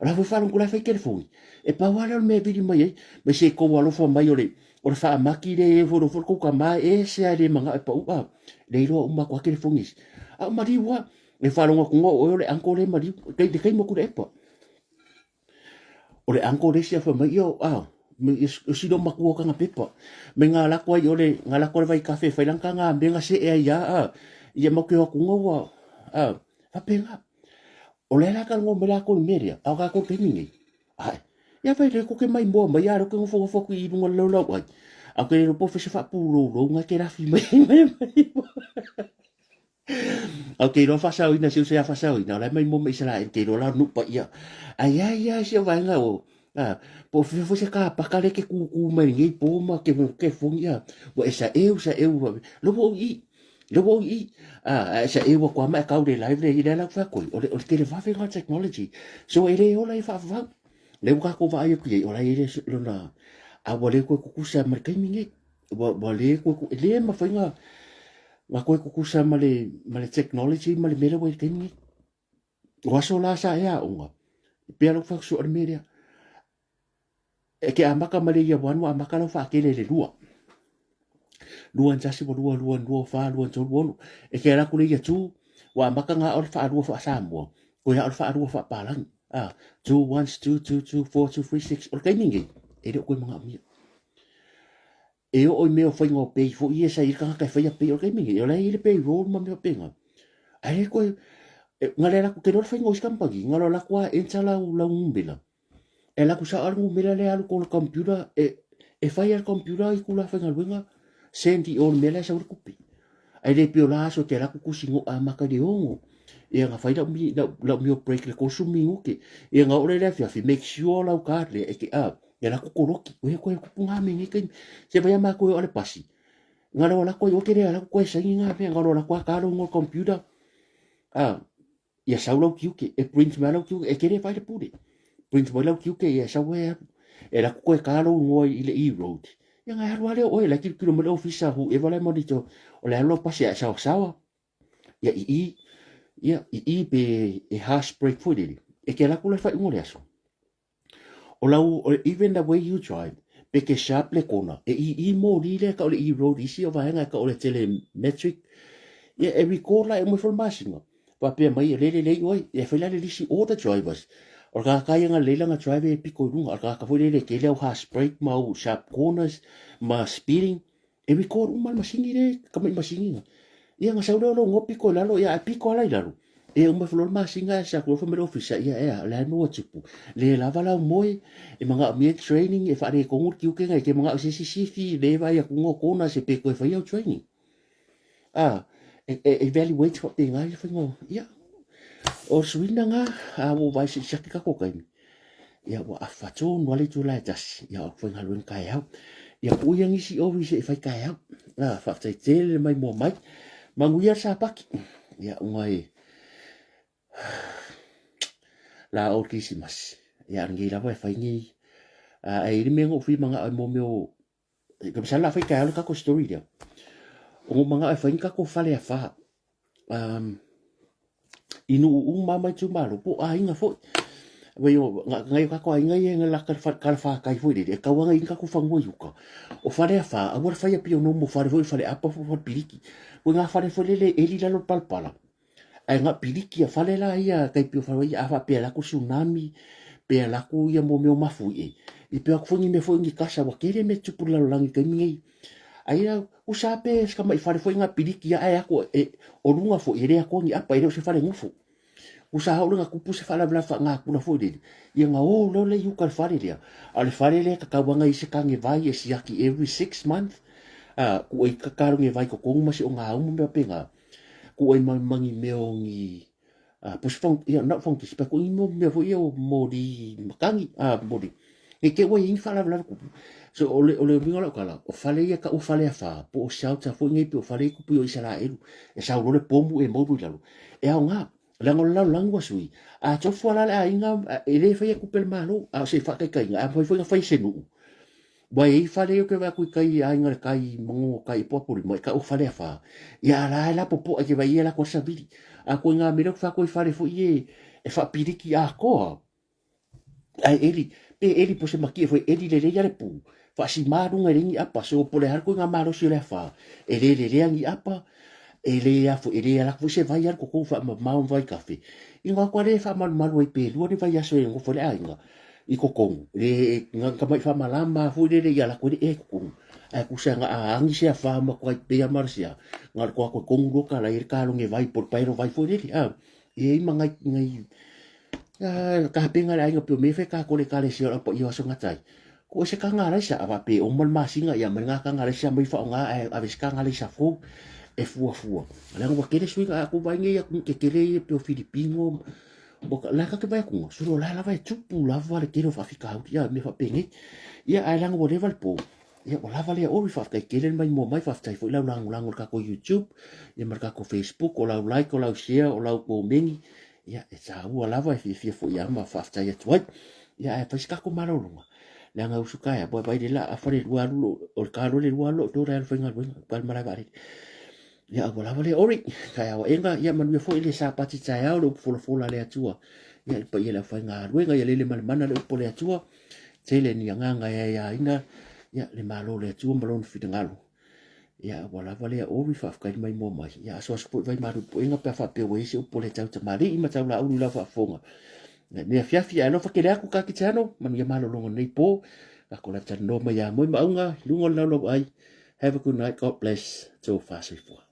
O la foi faalogo atu la e fai telefoni. E pau lava lea o le mea e vili mai ai, mai se tou alofa mai o le o le faamati lea e foi le tou tama e ese lava e le manao e pau a. Le iloa uma atu lava telefoni isi. A o maliu lava. E faalogo atu o oe o le uncle lea maliu. Le taimi o Tuilaepa. O le uncle le isi a fai mai, ia, a, o silo matua o tana pepa. Me ngā lako ai o le, ngā lako le vai kafe, whai langa ngā me ngā se e ai a, a, ia mau ke o aku ngā ua, a, whapenga. O le la ka ngō me la ko i meria, a o kā ko taimi nei. Ai, ia whai le koke mai moa mai a roke ngofo ngofo ku i runga lau lau ai. A ke le po fese whapūrou ngā ke rafi mai mai mai. Au ke iloa faasaoina si uso ia faasaoina, o la e mai moa ma Isaraelu, ke iloa la o le nuu paia. Ai ai ai si o vaega o, a, po o fea foi se kapaka lea ke kūkū mai lenei pō ma ke, ke fogi, a, ua e saʻeu, saʻeu, lea ua ou i i, lea ua ou i i. A, a e saʻeu atu lava ma e kau le live lea i lea la ou fai atu ai, o le, o le televave lena o le technology. So e le ola i faavavau. Lea ua tatou vaai atu i ai, o la e i ai lona, a ua le toe tutusa ma le taimi nei. Ua, ua le toe, e le mafai na, na toe tutusa ma le, ma le technology ma le mea lea ua i le taimi nei. O aso la sa e aoga, e pei lava ou fai le mea lea. E ke amata mai le year one, ua amata lau faatele i le lua. Lua ni tasi, ua lua, lua, lua, fa, lua, tolu, ono. E ke ala atu le year two, ua amata ngā o le faalua faa-Samoa, koe a o le faalua faapalagi. Ah, two, one, two, two, two, four, two, three, six. O le taimi nei, e le o koe manaomia. E oo i mea o faiga o pay foi ia sa i ai le tagata e faia pay o le taimi nei, o la e i ai le payroll ma mea faapena. Ae le toe, na le alu atu, te iloa le faiga o isi kamupani, na o le alu atu lava enter lau, lau numera. E alu atu sao lava le numera lea alu i kona computer, e, e fai lava e le computer itula faigaluega, send i o i le mea la e sau ai le tupe. Ae le pei o la aso e te alu atu tusi na amata i le 6. Ia na fai lau, lau, lau meal break i le 30 minute. Ia na oo lea i le afiafi, make sure lau card lea e te, a, e lako koloki. Oe koe kupu ngā me nei taimi. Se vai a mākou e o le pasi. Ngā rewa lako ai oke lea lako koe saini ngā mea. Ngā rewa lako a kāro ngō computer. A, Ia sau lau tiute, e print mai lau tiute, e te le vaai le pule. Print mai lau tiute, ia sau e alu. E laku koe ka lou igoa i le e-road. Ia ngai alu ale oe, la tilotilo mai le ofisa whoever la e monitor, o le alu lau pasi a e sawasawa. Ia i i, ia i i pe e harsh brake foi lele. E te alu atu la i le faaiuga o le aso. O lau, even the way you drive, pe ke sharp le kona, e ii moli lea ka o le e-road isi o vaega ka o le telemetric, ia e record la e uma ifo le masina. Faapea mai e lele lei oi, e fai la le lisi all the drivers. O le tagata ia na lelei lana drive e piko i luga, o le tagata foi lele e tele au harsh brake ma au sharp corners ma speeding. E record uma le masini le tamai masini na. Ia na sau lea o lou igoa piko i lalo, ia ae piko ala i lalo. Ia uma ifo loa le masina ae sa atu loa fai mai le ofisa, ia ea, o le a le mea ua tupu. Le lava lau moe, e manaomia training, e faaletonu le tiute na, e te manao i se isi sifi, le vaai atu no kona se pe toe fai au training. A, e, e evaluate faapena le faiga o, ia, o le suiga na, a ua vaai se i siaki tatou taimi. Ia ua afa tonu lava le itula e tasi, ia o faigaluega taeao. Ia puu ia nisi office e fai taeao. Ah, faafetai tele le maimoa mai. Manuia le Sapati. Ia unga e la o Kirisimasi. Ia lenei lava e fai nei. Ah, e i le mea na ou fia manao ai mo mea o ka masalo la fai taeao le tatou story lea. O ngou manao e fai ni tatou fale afa. I nuu uma ma itumalo po o aiga foi. Wai o ngai o tatou aiga ia e laka le kalawhakai foi lele, e tau ana i tatou fanua i uka. O fale afa, aua le whaia pia o nomo fale foi, fale apa foi, fale piliki. Koe ngā fale foi lele eli lalo le palapala. Ae ngā piliki a fale la ia, kai pio fale ia, a whapea lako tsunami, pea lako ia mo meo mafu i e. I pea aku foi ni mea foi ni kasa, wa kere me tupu lalo langi kai mingi. Ai la, usa pe se tamaʻi fale foi na piliki ae ako e o luga foi e le akoa ni apa e le o se fale nofo. Usa haʻule na tupu se faalavelave faagakula foi lele ia na o loa le i uka i le fale lea. A o le fale lea e tatau ana i se kane vai e siaki every 6 month a kuʻe i ka kaloge vai totonu ma se ogaumu ma mea faapena. Kuʻe ma ni mea o ni a pusi fang ia not fangisi pa ko imo mea foi ia o moli makani a moli e ke ua i faalavelave kupu. So o le o le uiga o lau tala, o fale ia ka o fale afa po o shelter foi nei pe o fale i kupu i o Isaraelu e sau loa le pomu e moulu i lalo e aoga leaga o le lalolagi ua sui a tofu ala le aiga e le faia tupe a le Malo a o se faataitaiga a mafai foi ona fai e se nuu. Ua i ai fale ia ou te vaai atu i tai i aiga le tai mango tai i Poapolima i kau fale afa. Ia a la e lapopoa i te vai ia la koa savili. A koe ngā mea lea ou te whākoe fale foi e e whaapiriki ākoa. Ai eli, pe eli po se makie foi eli lelei a le pū. Whaasimā runga i le ngi apa, so po le hara koe ngā malosi o le afa. E le lelea ngi apa, e le a foi, e le ala foi se vai alu kokou whaamamao ma vai kafe. I ngā koa le whaamalumalu ai pe lua ni vai aso e ngofo le aiga. I kokonu, le nga tamai whamalama foi lele ia lako le e kokonu. Ae kusa nga a angi se a wha ma koa i pea mara se a. Nga koa koe kongu loka la i le kalonge vai po le paero vai foi lele. A, e i ma ngai, ngai, a, ka penga le ainga pio me whe ka kore ka le se ora po i aso ngatai. Ko se ka ngā raisa, a pe o mal masinga ia mai ngā ka ngā raisa mai wha o ngā a ave se ka ngā raisa fou e fua fua. Leaga ua kele suiga a ku vai nei a ku ke kele ia pio Filipino, Ua la ka te vai akunga, solo la lava e tupu lava le tele o faafitauli, ia mea faapenei. Ia ae leaga ua leva le po, ia ua lava lea ori faafetai tele le maimoa mai, faafetai foi lau lagolago i le tatou YouTube, ia ma le tatou Facebook, o lau like, o lau share, o lau komeni, ia e taua lava e fiafia foi ia ma faafetai atu ai. Ia ae fai se tatou malologa, leaga usu taeao, ua vai le la afa le lua alu o le talo le lua alu lou dora e alu faigaluega, uka le malae vaalele. Ia ua lava lea ori, taeao aega, ia manuia foi le Sapati taeao, le upu folafola a le Atua. Ia le paia i le aufaigaluega, ia lele ma le mana le upu a le Atua, tele ni agaga e aiaina, ia le malo o le Atua ma lona finagalo. Ia ua lava lea ori, faafetai le maimoa mai. Ia asuasu foi vai malu puega pe a faapea ua i ai se upu a le tautamalii ma taulaulu i lau faafofoga. Ia mea afiafi ae alofa tele atu Kakitiano, manuia malologa o lenei po. Kako lava talanoa mai ia Moe Maauga, i luga o le laulau ai. Have a good night, God bless, tō whāsoifua.